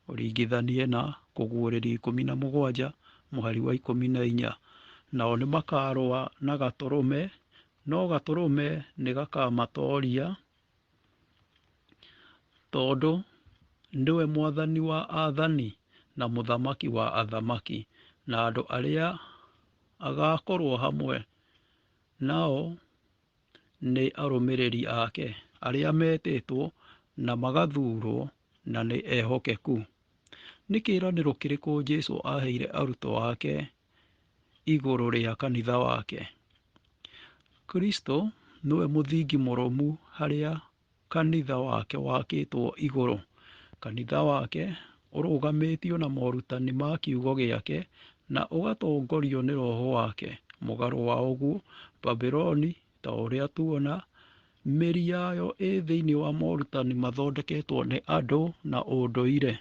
Ũringithanie na Kũguũrĩrio 17 mũhari wa 14, nao nĩmakarũa na Gatũrũme, no Gatũrũme nĩgakamatooria, tondũ nĩwe Mwathani wa athani na Mũthamaki wa athamaki, na andũ arĩa agaakorwo hamwe nao nĩ arũmĩrĩri ake, arĩa metĩtwo na magathuurwo na nĩ ehokeku. Nĩ kĩĩranĩro kĩrĩkũ Jesu aaheire arutwo ake igũrũ rĩa kanitha wake? Kristo nĩwe mũthingi mũrũmu harĩa kanitha wake wakĩtwo igũrũ. Kanitha wake ũrũgamĩtio na morutani ma kiugo gĩake na ũgatongorio nĩ Roho wake. Mũgarũ wa ũguo, Babuloni ta ũrĩa tuona, mĩri yayo ĩ thĩinĩ wa morutani mathondeketwo nĩ andũ na ũndũire.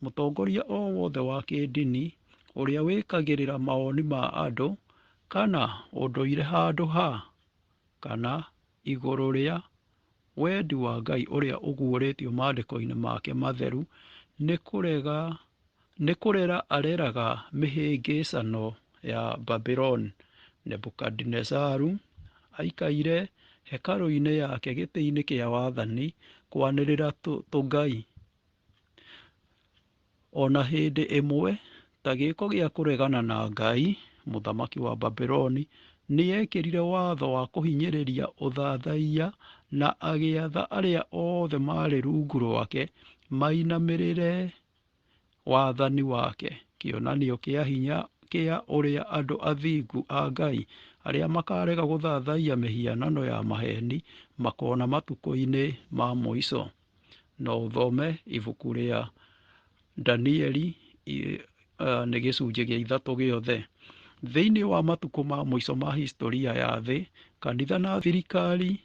Mũtongoria o wothe wa kĩndini ũrĩa wĩkagĩrĩra mawoni ma andũ kana ũndũire handũ ha kana igũrũ rĩa wendi wa Ngai ũrĩa ũguũrĩtio maandĩko-inĩ make matheru nĩ kũrera areraga mĩhĩngĩcano ya Babuloni. Nebukadinezaru aikaire hekarũ-inĩ yake gĩtĩ-inĩ kĩa wathani kwanĩrĩra tũngai. O na hĩndĩ ĩmwe, ta gĩĩko gĩa kũregana na Ngai, mũthamaki wa Babuloni nĩ eekĩrire watho wa kũhinyĩrĩria ũthathaiya na agĩatha arĩa othe maarĩ rungu rwake mainamĩrĩre wathani wake, kĩonanio kĩa hinya kĩa ũrĩa andũ athingu a Ngai arĩa makarega gũthathaiya mĩhianano ya maheeni makona matukũ-inĩ ma mũico. No ũthome ibuku rĩa Danieli nĩ gĩcunjĩ gĩa ithatũ gĩothe. Thĩinĩ wa matukũ ma mũico ma historia ya thĩ, kanitha na thirikari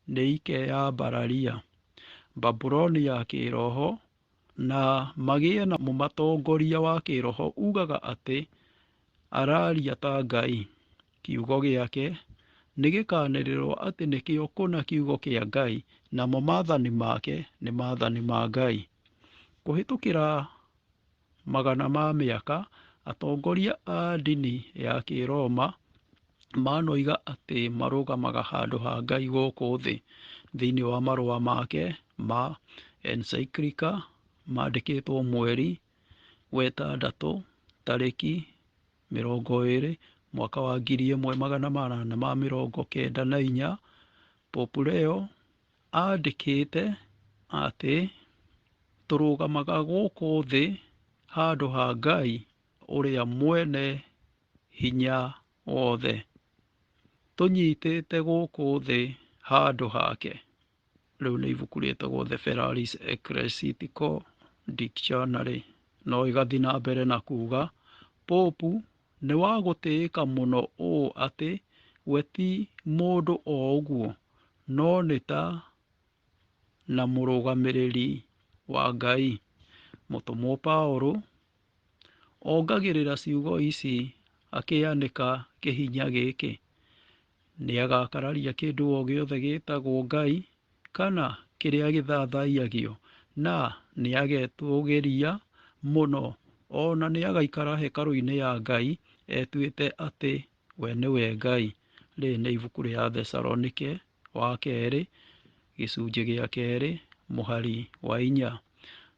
nĩ ikeyambararia Babuloni ya kĩĩroho na magĩe na mũmatongoria wa kĩĩroho ugaga atĩ araria ta Ngai. Kiugo gĩake nĩ gĩkanĩrĩrwo atĩ nĩkĩo kũna kiugo kĩa Ngai, namo maathani make nĩ maathani ma Ngai. Kũhĩtũkĩra magana ma mĩaka, atongoria a ndini ya Kĩroma manoiga atĩ marũgamaga handũ ha Ngai gũkũ thĩ. Thĩinĩ wa marũa make ma encyclical mandĩkĩtwo mweri wetandatũ tarĩki 20 mwaka wa 1894, Pope Leo andĩkĩte atĩ tũrũgamaga gũkũ thĩ handũ ha Ngai ũrĩa mwene hinya wothe, tũnyitĩte gũkũ thĩ handũ hake. Rĩu nĩ ibuku rĩtagwo The Ferraris Ecclesiastical Dictionary. No ĩgathiĩ na mbere na kuga Popu nĩ wa gũtĩĩka mũno ũũ atĩ we ti mũndũ o ũguo, no nĩ ta na mũrũgamĩrĩri wa Ngai. Mũtũmwo Paulo ongagĩrĩra ciugo ici akĩanĩka kĩhinya gĩkĩ: nĩagakararia kĩndũ o gĩothe gĩtagwo Ngai kana kĩrĩa gĩthathaiagio, na nĩagetũũgĩria mũno, o na nĩagaikara hekarũ-inĩ ya Ngai etuĩte atĩ we nĩwe Ngai. Rĩrĩ nĩ ibuku rĩa Thesalonike wa kerĩ gĩcunjĩ gĩa kerĩ mũhari wa inya.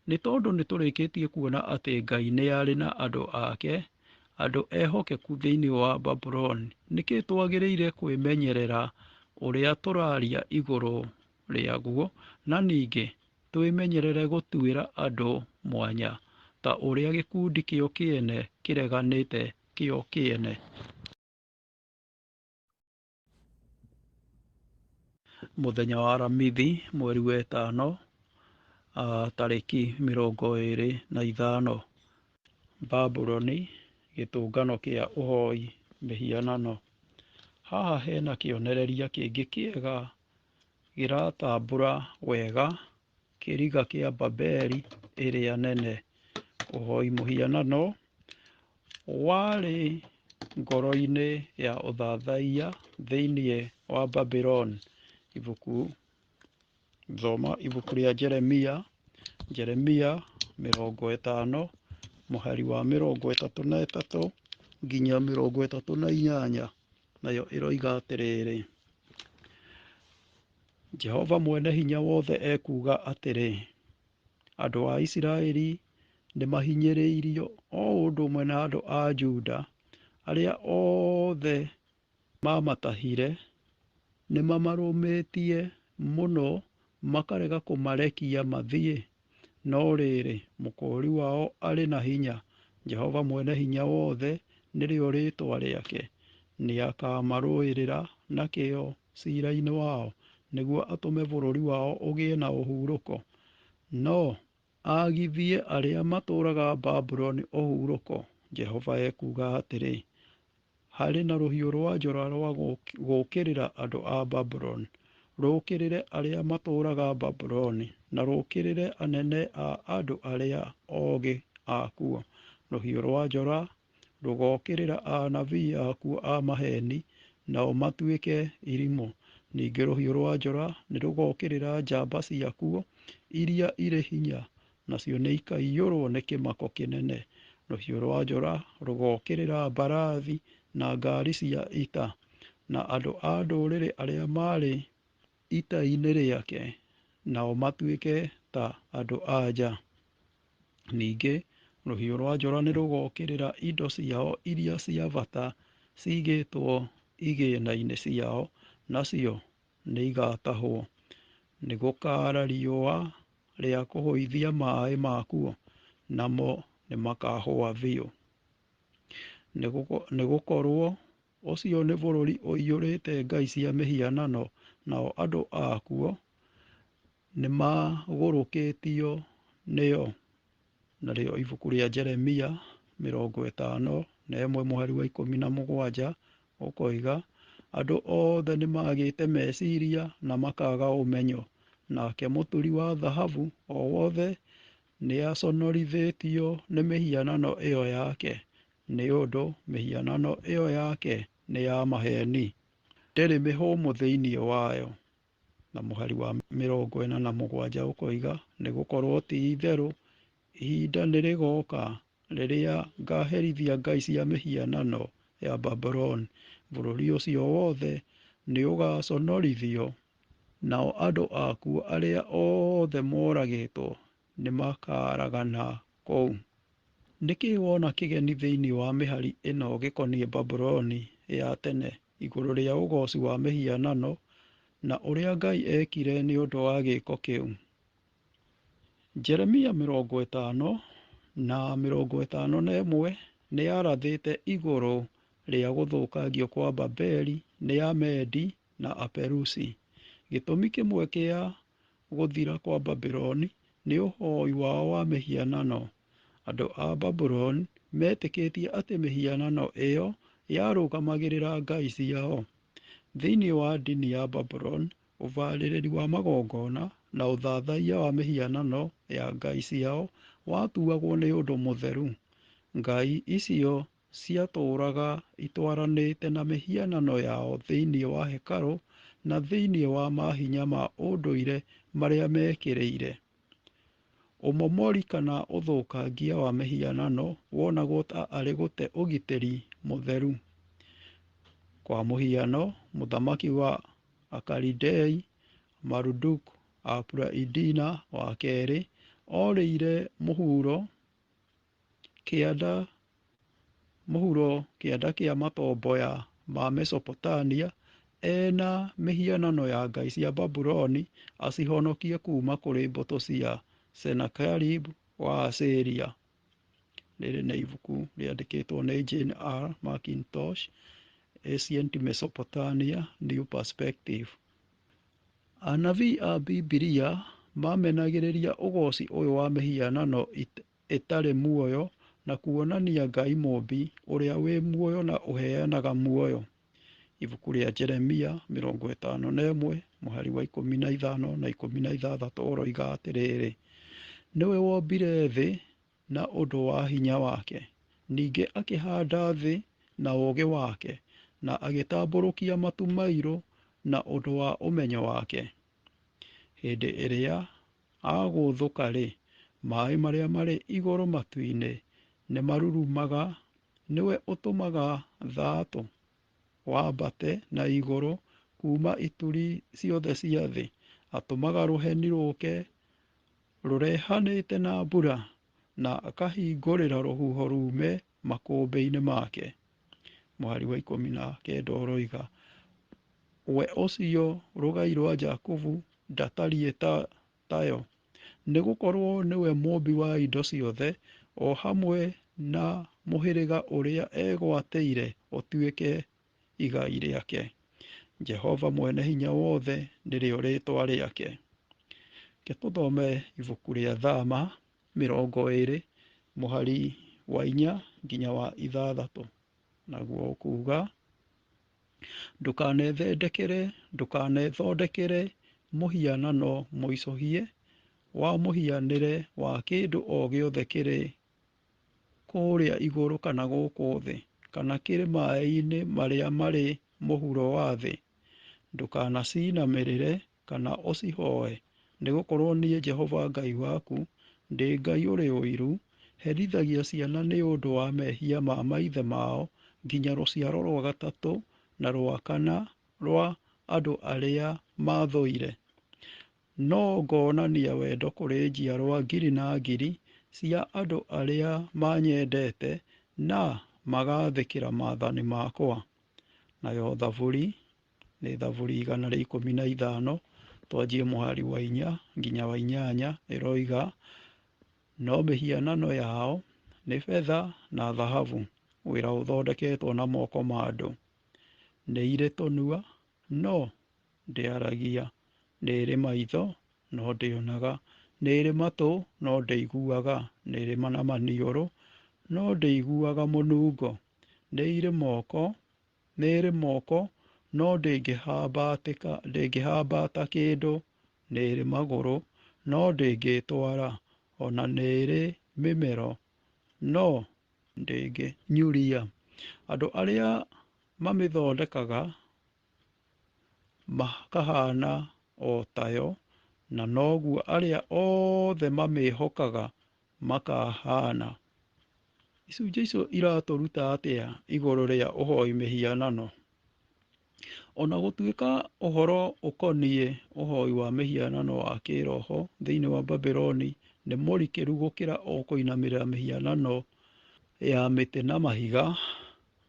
Nĩ tondũ nĩ tũrĩkĩtie kuona atĩ Ngai nĩ arĩ na andũ ake, andũ ehokeku thĩinĩ wa Babuloni, nĩkĩ twagĩrĩire kwĩmenyerera ũrĩa tũraria igũrũ rĩaguo na ningĩ twĩmenyerere gũtuĩra andũ mwanya, ta ũrĩa gĩkundi kĩo kĩene kĩreganĩte kĩo kĩene. Mũthenya wa Aramithi mweri wa ĩtano tarĩki 25, Babuloni gĩtũngano kĩa ũhoi mĩhianano. Haha hena kĩonereria kĩngĩ kĩega gĩratambũra wega kĩriga kĩa Babeli ĩrĩa nene. Ũhoi mũhianano warĩ ngoro-inĩ ya ũthathaiya thĩinĩ wa Babuloni. Ibuku thoma ibuku rĩa Jeremia, Jeremia 50 mũhari wa 33 nginya 38, nayo ĩroiga atĩrĩrĩ: Jehova Mwene-Hinya-Wothe ekuuga atĩrĩ, andũ a Isiraeli nĩmahinyĩrĩirio o ũndũ ũmwe na andũ a Juda. Arĩa othe maamatahire nĩmamarũmĩtie mũno makarega kũmarekia mathiĩ. No rĩrĩ, Mũkũũri wao arĩ na hinya, Jehova Mwene-Hinya-Wothe nĩrĩo rĩĩtwa rĩake. Nĩakamarũĩrĩra na kĩyo ciira-inĩ wao, nĩguo atũme bũrũri wao ũgĩe na ũhurũko. No Aagithie arĩa matũũraga Babuloni ũhurũko. Jehova ekuuga atĩrĩ, Harĩ na rũhiũ rwa njora rwa gũũkĩrĩra andũ a Babuloni, rũũkĩrĩre arĩa matũũraga Babuloni, na rũũkĩrĩre anene a andũ arĩa ogĩ akuo. Rũhiũ rwa njora rũgookĩrĩra anabii akuo a maheeni, nao matuĩke irimũ. Ningĩ rũhiũ rwa njora nĩrũgookĩrĩra njamba ciakuo iria irĩ hinya, nacio nĩikaiyũrwo nĩ kĩmako kĩnene. Rũhiũ rwa njora rũgookĩrĩra mbarathi na ngaari cia ita, na andũ a ndũrĩrĩ arĩa marĩ ita-inĩ rĩake, nao matuĩke ta andũ-a-nja. Ningĩ rũhiũ rwa njora nĩrũgookĩrĩra indo ciao iria cia bata ciigĩtwo igĩĩna-inĩ ciao, nacio nĩigatahwo. Nĩgũkaara riũa rĩa kũhũithia maaĩ makuo, namo nĩmakahũa biũ. Nĩgũkorwo ũcio nĩ bũrũri ũiyũrĩte ngai cia mĩhianano, nao andũ akuo nĩmagũrũkĩtio nĩyo. Narĩo ibuku rĩa Jeremia 51 mũhari wa 17 ũkoiga, andũ othe nĩmagĩte meciria na makaaga ũmenyo, nake mũturi wa thahabu o wothe nĩaconorithĩtio nĩ mĩhianano ĩyo yake, nĩ ũndũ mĩhianano ĩyo yake nĩ ya maheeni, ndĩrĩ mĩhũmũ thĩinĩ wayo. Na mũhari wa 47 ũkoiga, nĩgũkorwo ti-itherũ ihinda nĩrĩgooka rĩrĩa ngaaherithia ngai cia mĩhianano ya Babuloni. Bũrũri ũcio wothe nĩũgaconorithio, nao andũ akuo arĩa othe moragĩtwo nĩmakaragana kũu. Nĩkĩ wona kĩgeni thĩinĩ wa mĩhari ĩno gĩkoniĩ Babuloni ya tene igũrũ rĩa ũgooci wa mĩhianano na ũrĩa Ngai eekire nĩ ũndũ wa gĩĩko kĩu? Jeremia 50 na 51 nĩyarathĩte igũrũ rĩa gũthũkangio kwa Babeli nĩ Amedi na Aperusi. Gĩtũmi kĩmwe kĩa gũthira kwa Babuloni nĩ ũhoi wao wa mĩhianano. Andũ a Babuloni meetĩkĩtie atĩ mĩhianano ĩyo yarũgamagĩrĩra ngai ciao. Thĩinĩ wa ndini ya Babuloni, ũbarĩrĩri wa magongona na ũthathaiya wa mĩhianano ya ngai ciao watuagwo nĩ ũndũ mũtheru. Ngai icio ciatũũraga itwaranĩte na mĩhianano yao thĩinĩ wa hekarũ na thĩinĩ wa mahinya ma ũndũire marĩa meekĩrĩire. Ũmomori kana ũthũkangia wa mĩhianano wonagwo ta arĩ gũte ũgitĩri mũtheru. Kwa mũhiano, mũthamaki wa Akalidei Marduk-apla-iddina wa kerĩ orĩire mũhuro kĩanda kĩa matomboya ma Mesopotamia ena mĩhianano ya ngai cia Babuloni acihonokie kuuma kũrĩ mbũtũ cia Senakeribu wa Asiria. Rĩrĩ nĩ ibuku rĩandĩkĩtwo nĩ Jane R. McIntosh, Ancient Mesopotamia, New Perspective. Anabii a Bibilia mamenagĩrĩria ũgooci ũyũ wa mĩhianano ĩtarĩ muoyo na kuonania Ngai Mũũmbi ũrĩa wĩ muoyo na ũheanaga muoyo. Ibuku rĩa Jeremia 51 mũhari wa 15 na 16 ũroiga atĩrĩrĩ, nĩwe wombire thĩ na ũndũ wa hinya wake, ningĩ akĩhaanda thĩ na ũũgĩ wake, na agĩtambũrũkia matu mairũ na ũndũ wa ũmenyo wake. Hĩndĩ ĩrĩa agũũthũka-rĩ, maaĩ marĩa marĩ igũrũ matu-inĩ nĩmarurumaga, nĩwe ũtũmaga thaatũ wambate na igũrũ kuuma ituri ciothe cia thĩ, atũmaga rũheni rũũke rũrehanĩte na mbura, na akahingũrĩra rũhuho ruume makũmbĩ-inĩ make. Mũhari wa 19 ũroiga, we ũcio rũgai rwa Jakubu ndatariĩ tayo, nĩgũkorwo nĩwe mũũmbi wa indo ciothe, o hamwe na mũhĩrĩga ũrĩa eegwatĩire ũtuĩke igai rĩake. Jehova Mwene-Hinya-Wothe nĩrĩo rĩĩtwa rĩake. Reke tũthome ibuku rĩa Thama 20 mũhari wa 4 nginya wa 6, naguo ũkuga, ndũkanethondekere mũhianano mũicũhie wa mũhianĩre wa kĩndũ o gĩothe kĩrĩ kũrĩa igũrũ kana gũkũ thĩ, kana kĩrĩ maĩ-inĩ marĩa marĩ mũhuro wa thĩ. Ndũkanacinamĩrĩre kana ũcihoe, nĩgũkorwo niĩ Jehova Ngai waku ndĩ Ngai ũrĩ ũiru, herithagia ciana nĩ ũndũ wa mehia ma maithe mao nginya rũciaro rwa gatatũ na rwa kana rwa andũ arĩa maathũire. No ngonania wendo kũrĩ njiarwa ngiri na ngiri cia andũ arĩa manyendete na magathĩkĩra maathani makwa. Nayo Thaburi nĩ Thaburi 115, twanjie mũhari wa 4 nginya wa 8, ĩroiga, no mĩhianano yao nĩ betha na thahabu, wĩra ũthondeketwo na moko ma andũ. Nĩ irĩ tũnua, no ndĩaragia, nĩ ĩrĩ maitho, no ndĩonaga, nĩ ĩrĩ matũ, no ndĩiguaga, nĩ ĩrĩ na maniũrũ, no ndĩiguaga mũnungo, nĩ ĩrĩ moko, no ndĩngĩhambata kĩndũ, nĩ ĩrĩ magũrũ, no ndĩngĩĩtwara, o na nĩ ĩrĩ mĩmero, no ndĩngĩnyuria. Andũ arĩa mamĩthondekaga makahana o tayo, na noguo arĩa othe mamĩhokaga makahana. Icunjĩ icio iratũruta atĩa igũrũ rĩa ũhoi mĩhianano? Ona gũtuĩka ũhoro ũkoniĩ ũhoi wa mĩhianano wa kĩroho thĩinĩ wa Babuloni nĩ mũrikĩru gũkĩra o kũinamĩrĩra mĩhianano ya mĩtĩ na mahiga,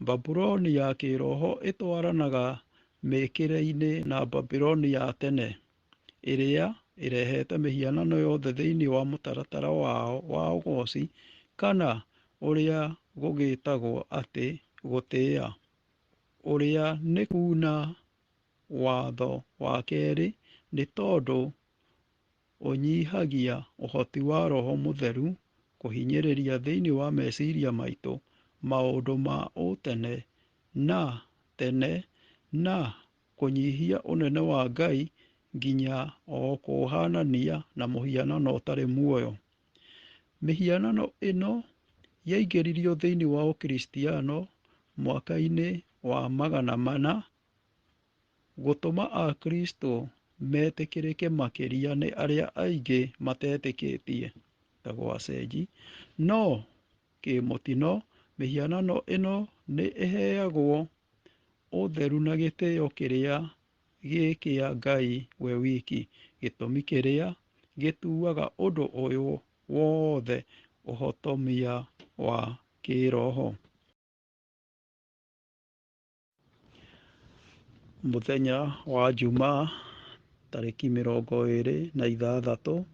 Babuloni ya kĩroho ĩtwaranaga mĩkĩre-inĩ na Babuloni ya tene, ĩrĩa ĩrehete mĩhianano yothe thĩinĩ wa mũtaratara wao wa ũgoci kana ũrĩa gũgĩtagwo atĩ gũtĩa, ũrĩa nĩ kuna watho wa kerĩ, nĩ tondũ ũnyihagia ũhoti wa Roho Mũtheru kũhinyĩrĩria thĩinĩ wa meciria maitũ maũndũ ma ũtene na tene na kũnyihia ũnene wa Ngai nginya o kũũhanania na mũhianano ũtarĩ muoyo. Mĩhianano ĩno yaingĩririo thĩinĩ wa Ũkristiano mwaka-inĩ wa 400 gũtũma Akristo metĩkĩrĩke makĩria nĩ arĩa aingĩ matetĩkĩtie, etagwo acenji, no kĩmũtino mĩhianano ĩno nĩ ĩheagwo ũtheru na gĩtĩo kĩrĩa gĩ kĩa Ngai we wiki, gĩtũmi kĩrĩa gĩtuaga ũndũ ũyũ wothe ũhotomia wa kĩroho. Mũthenya wa Jumaa tarĩki 26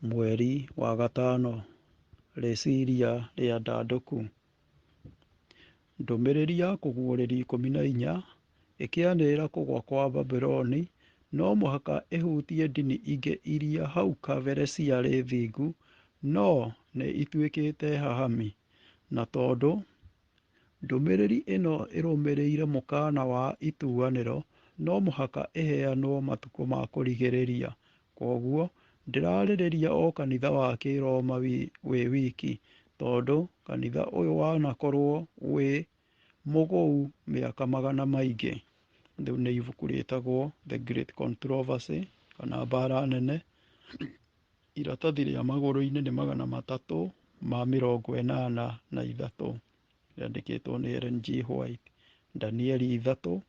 mweri wa gatano, rĩciria rĩa ndandũku. Ndũmĩrĩri ya kũguũrĩrio 14 ĩkĩanĩrĩra kũgũa kwa Babuloni no mũhaka ĩhutie ndini ingĩ iria hau kabere ciarĩ thingu no nĩ ituĩkĩte hahami, na tondũ ndũmĩrĩri ĩno ĩrũmĩrĩire mũkaana wa ituanĩro no mũhaka ĩheanwo matukũ ma kũrigĩrĩria. Kwoguo ndĩrarĩrĩria o kanitha wa Kĩroma wĩ wiki, tondũ kanitha ũyũ wanakorwo wĩ mũgũu mĩaka magana maingĩ. Rĩu nĩ ibuku rĩtagwo The Great Controversy kana mbara nene. Iratathi rĩa magũrũ-inĩ nĩ 383, rĩandĩkĩtwo nĩ Ellen G. White. Danieli 3,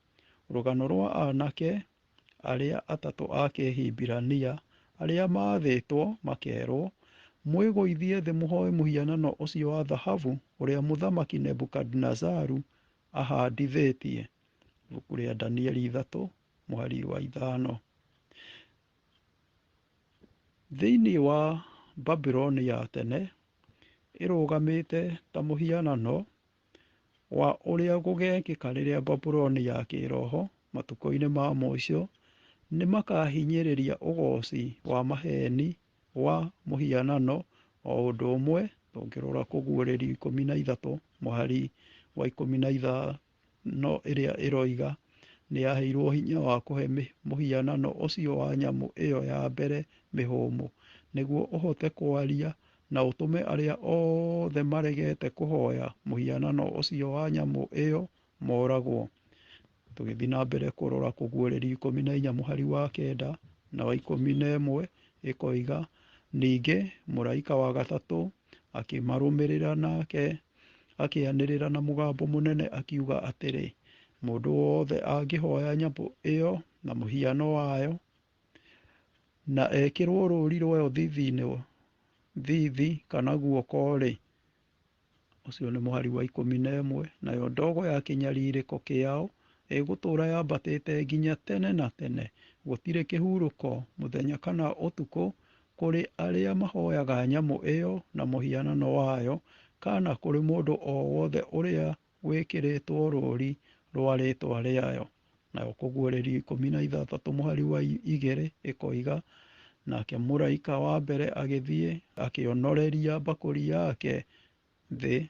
rũgano rwa anake arĩa atatũ a Kĩhibirania arĩa maathĩtwo makerwo, mwĩgũithie thĩ mũhoe mũhianano ũcio wa thahabu ũrĩa mũthamaki Nebukadinezaru ahandithĩtie. Ibuku rĩa Danieli 3 mũhari wa 5. Thĩinĩ wa Babuloni ya tene ĩrũgamĩte ta mũhianano wa ũrĩa gũgekĩka rĩrĩa Babuloni ya kĩroho matukũ-inĩ ma mũico nĩ makahinyĩrĩria ũgoci wa maheeni wa mũhianano o ũndũ ũmwe tũngĩrora Kũguũrĩrio 13 mũhari wa 15 ĩrĩa ĩroiga, nĩ yaheirwo hinya wa kũhe mũhianano ũcio wa nyamũ ĩyo ya mbere mĩhũmũ, nĩguo ũhote kwaria na ũtũme arĩa othe maregete kũhoya mũhianano ũcio wa nyamũ ĩyo moragwo. Tũgĩthiĩ na mbere kũrora Kũguũrĩrio 14 mũhari wa 9 na wa 11 ĩkoiga, ningĩ mũraika wa gatatũ akĩmarũmĩrĩra nake akĩanĩrĩra na mũgambo mũnene akiuga atĩrĩ, mũndũ wothe angĩhoya nyamũ ĩyo na mũhiano wayo na ekĩrwo rũũri rwayo thithi kana guoko-rĩ, ũcio nĩ mũhari wa 11, nayo ndogo ya kĩnyarirĩko kĩao ĩgũtũũra yambatĩte nginya tene na tene, gũtirĩ kĩhurũko mũthenya kana ũtukũ kũrĩ arĩa mahoyaga nyamũ ĩyo na mũhianano wayo, kana kũrĩ mũndũ o wothe ũrĩa wĩkĩrĩtwo rũũri rwa rĩĩtwa rĩayo. Nayo Kũguũrĩrio 16 mũhari wa 2 ĩkoiga, nake mũraika wa mbere agĩthiĩ akĩonoreria mbakũri yake thĩ,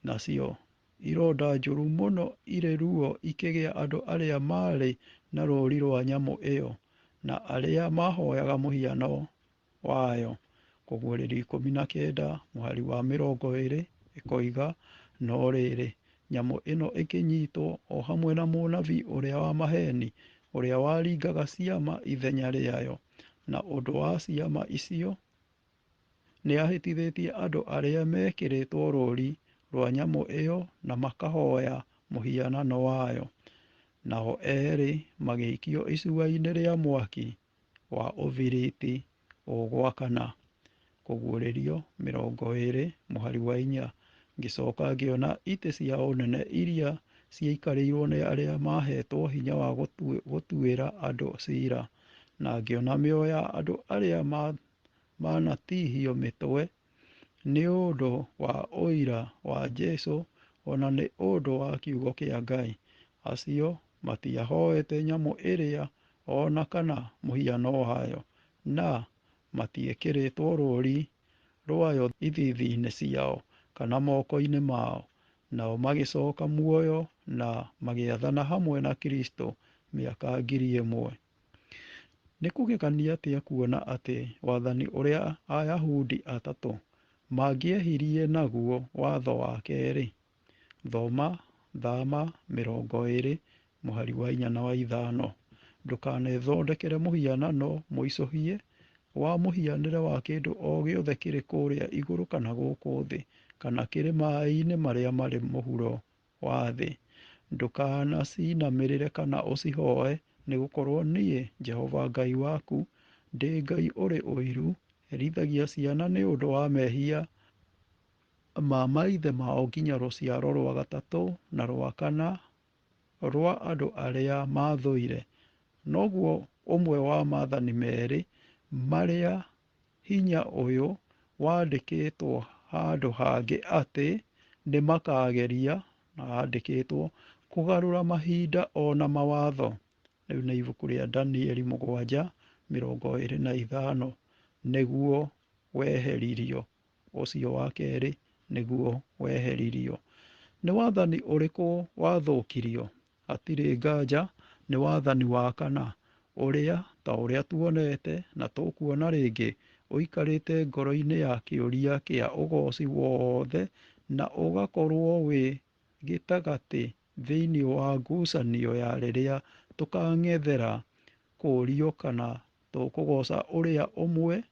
nacio ironda njũru mũno irĩ ruo ikĩgĩa andũ arĩa maarĩ na rũũri rwa nyamũ ĩyo na arĩa mahoyaga mũhiano wayo. Kũguũrĩrio 19 mũhari wa 20 ĩkoiga, no rĩrĩ, nyamũ ĩno ĩkĩnyitwo o hamwe na mũnabii ũrĩa wa maheeni ũrĩa waringaga ciama ithenya rĩayo, na ũndũ wa ciama icio nĩahĩtithĩtie andũ arĩa mekĩrĩtwo rũũri rwa nyamũ ĩyo na makahoya mũhianano wayo. Nao erĩ magĩikio icua-inĩ rĩa mwaki wa ũbiriti ũgwakana. Kũguũrĩrio 20 mũhari wa 4, ngĩcoka ngĩona itĩ cia ũnene iria ciaikarĩirwo nĩ arĩa maheetwo hinya wa gũtuĩra andũ ciira, na ngĩona mĩoyo ya andũ arĩa manatihio mĩtwe nĩ ũndũ wa ũira wa Jesũ o na nĩ ũndũ wa kiugo kĩa Ngai. Acio matiahoete nyamũ ĩrĩa o na kana mũhiano wayo, na matiekĩrĩtwo rũũri rwayo ithiithi-inĩ ciao kana moko-inĩ mao. Nao magĩcoka muoyo na magĩathana hamwe na Kristũ mĩaka 1,000. Nĩ kũgegania atĩa kuona atĩ wathani ũrĩa Ayahudi atatũ mangĩehirie naguo watho wa kerĩ. Thoma Thama 20 mũhari wa 4 na wa 5. Ndũkanethondekere mũhianano mũicũhie wa mũhianĩre wa kĩndũ o gĩothe kĩrĩ kũrĩa igũrũ kana gũkũ thĩ, kana kĩrĩ maĩ-inĩ marĩa marĩ mũhuro wa thĩ. Ndũkanacinamĩrĩre kana ũcihooe, nĩgũkorwo niĩ, Jehova Ngai waku, ndĩ Ngai ũrĩ ũiru, herithagia ciana nĩ ũndũ wa mehia ma maithe mao nginya rũciaro rwa gatatũ na rwa kana rwa andũ arĩa maathũire. Noguo ũmwe wa maathani merĩ marĩa hinya ũyũ wandĩkĩtwo handũ hangĩ atĩ nĩmakageria, na handĩkĩtwo kũgarũra mahinda o na mawatho. Rĩu nĩ ibuku rĩa Danieli 7:25, nĩguo weheririo. Ũcio wa kerĩ nĩguo weheririo. Nĩ wathani ũrĩkũ wathũkirio? Hatirĩ nganja nĩ wathani wa kana, ũrĩa, ta ũrĩa tuonete na tũkuona rĩngĩ, ũikarĩte ngoro-inĩ ya kĩũria kĩa ũgooci wothe na ũgakorwo wĩ gĩtagatĩ thĩinĩ wa ngucanio ya rĩrĩa tũkang'ethera kũũrio kana tũkũgooca ũrĩa ũmwe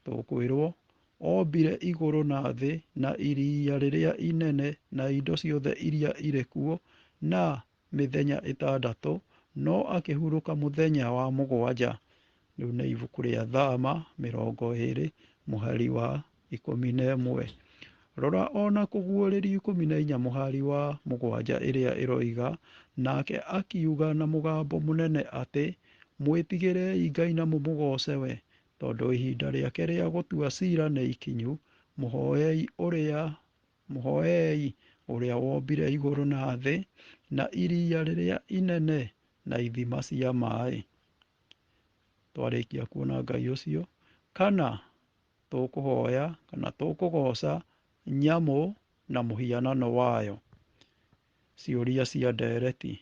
tũkwĩrwo ombire igũrũ na thĩ na iria rĩrĩa inene na indo ciothe iria irĩ kuo na mĩthenya 6, no akĩhurũka mũthenya wa mũgwanja. Rĩu nĩ ibuku rĩa Thama 20 mũhari wa 11. Rora ona Kũguũrĩrio 14 mũhari wa 7 ĩrĩa ĩroiga, nake akiuga na mũgambo mũnene atĩ, mwĩtigĩrei Ngai na mũmũgooce we, tondũ ihinda rĩake rĩa gũtua ciira nĩ ikinyu. Mũhoei ũrĩa wombire igũrũ na thĩ na iria rĩrĩa inene na ithima cia maĩ. Twarĩkia kuona Ngai ũcio, kana tũkũhoya kana tũkũgoca nyamũ na mũhianano wayo? Ciũria cia ndereti.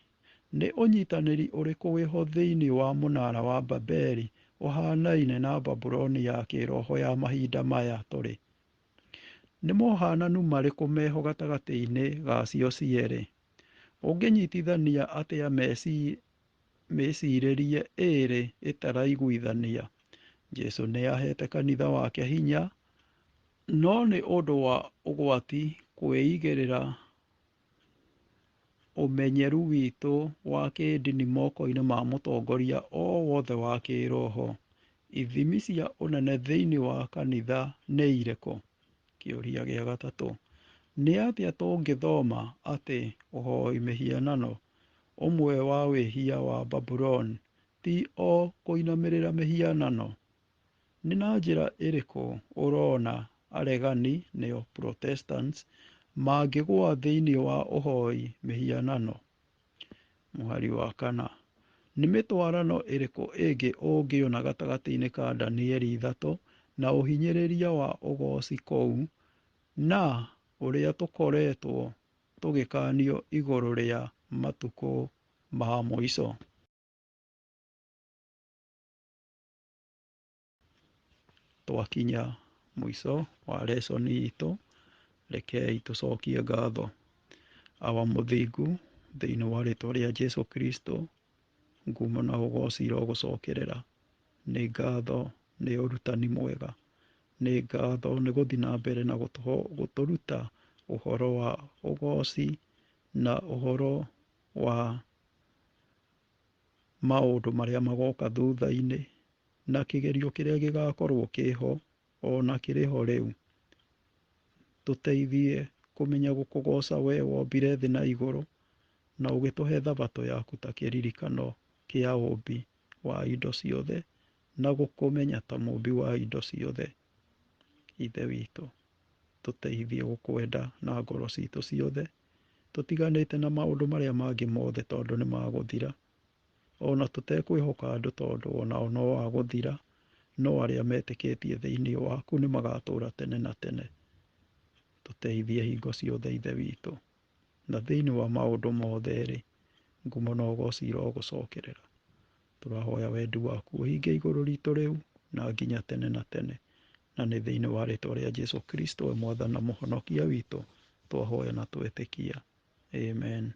Nĩ ũnyitanĩri ũrĩkũ wĩho thĩinĩ wa mũnara wa Babeli ũhanaine na Babuloni ya kĩĩroho ya mahinda maya tũrĩ? Nĩ mohananu marĩkũ meho gatagatĩ-inĩ gacio cierĩ? Ũngĩnyitithania atĩa mĩcirĩrie ĩrĩ ĩtaraiguithania? Jesu nĩ ahete kanitha wake hinya, no nĩ ũndũ wa ũgwati kwĩigĩrĩra ũmenyeru witũ wa kĩĩndini moko-inĩ ma mũtongoria o wothe wa kĩĩroho. Ithimi cia ũnene thĩinĩ wa kanitha nĩ irĩkũ? Kĩũria gĩa gatatũ. Nĩ atĩa tũngĩthoma atĩ ũhoi mĩhianano, ũmwe wa wĩhia wa Babuloni, ti o kũinamĩrĩra mĩhianano? Nĩ na njĩra ĩrĩkũ ũrona aregani nĩo Protestants mangĩgũa thĩinĩ wa ũhoi mĩhianano? Mũhari wa kana. Nĩ mĩtwarano ĩrĩkũ ĩngĩ ũngĩona gatagatĩ-inĩ ka Danieli 3 na ũhinyĩrĩria wa ũgoci kũu na ũrĩa tũkoretwo tũgĩkanio igũrũ rĩa matukũ ma mũico? Twakinya mũico wa lesson itũ, rekei tũcokie ngatho. Awa mũthingu, thĩinĩ wa rĩtwa rĩa Jesu Kristo, ngumo na ũgoci irogũcokerera. Nĩ ngatho nĩ ũrutani mwega. Nĩ ngatho nĩ gũthiĩ na mbere na gũtũruta ũhoro wa ũgoci na ũhoro wa maũndũ marĩa magoka thutha-inĩ na kĩgerio kĩrĩa gĩgakorwo kĩho ona kĩrĩho rĩu. Tũteithie kũmenya gũkũgoca we wombire thĩ na igũrũ na ũgĩtũhe thabatũ yaku ta kĩririkano kĩa ũmbi wa indo ciothe na gũkũmenya ta mũmbi wa indo ciothe. Ithe witũ, tũteithie gũkwenda na ngoro citũ ciothe, tũtiganĩte na maũndũ marĩa mangĩ mothe tondũ nĩ magũthira. Ona tũtekwĩhoka andũ tondũ onao no a gũthira, no arĩa metĩkĩtie thĩinĩ waku nĩ magatũũra tene na tene. Tũteithie hingo ciothe Ithe witũ, na thĩinĩ wa maũndũ mothe-rĩ, ngumo na ũgoci irogũcokerera. Tũrahoya wendi waku ũhinge igũrũ ritũ rĩu na nginya tene na tene, na nĩ thĩinĩ wa rĩtwa rĩa Jesu Kristo we Mwathani na Mũhonokia witũ twahoya na twetĩkia. Amen.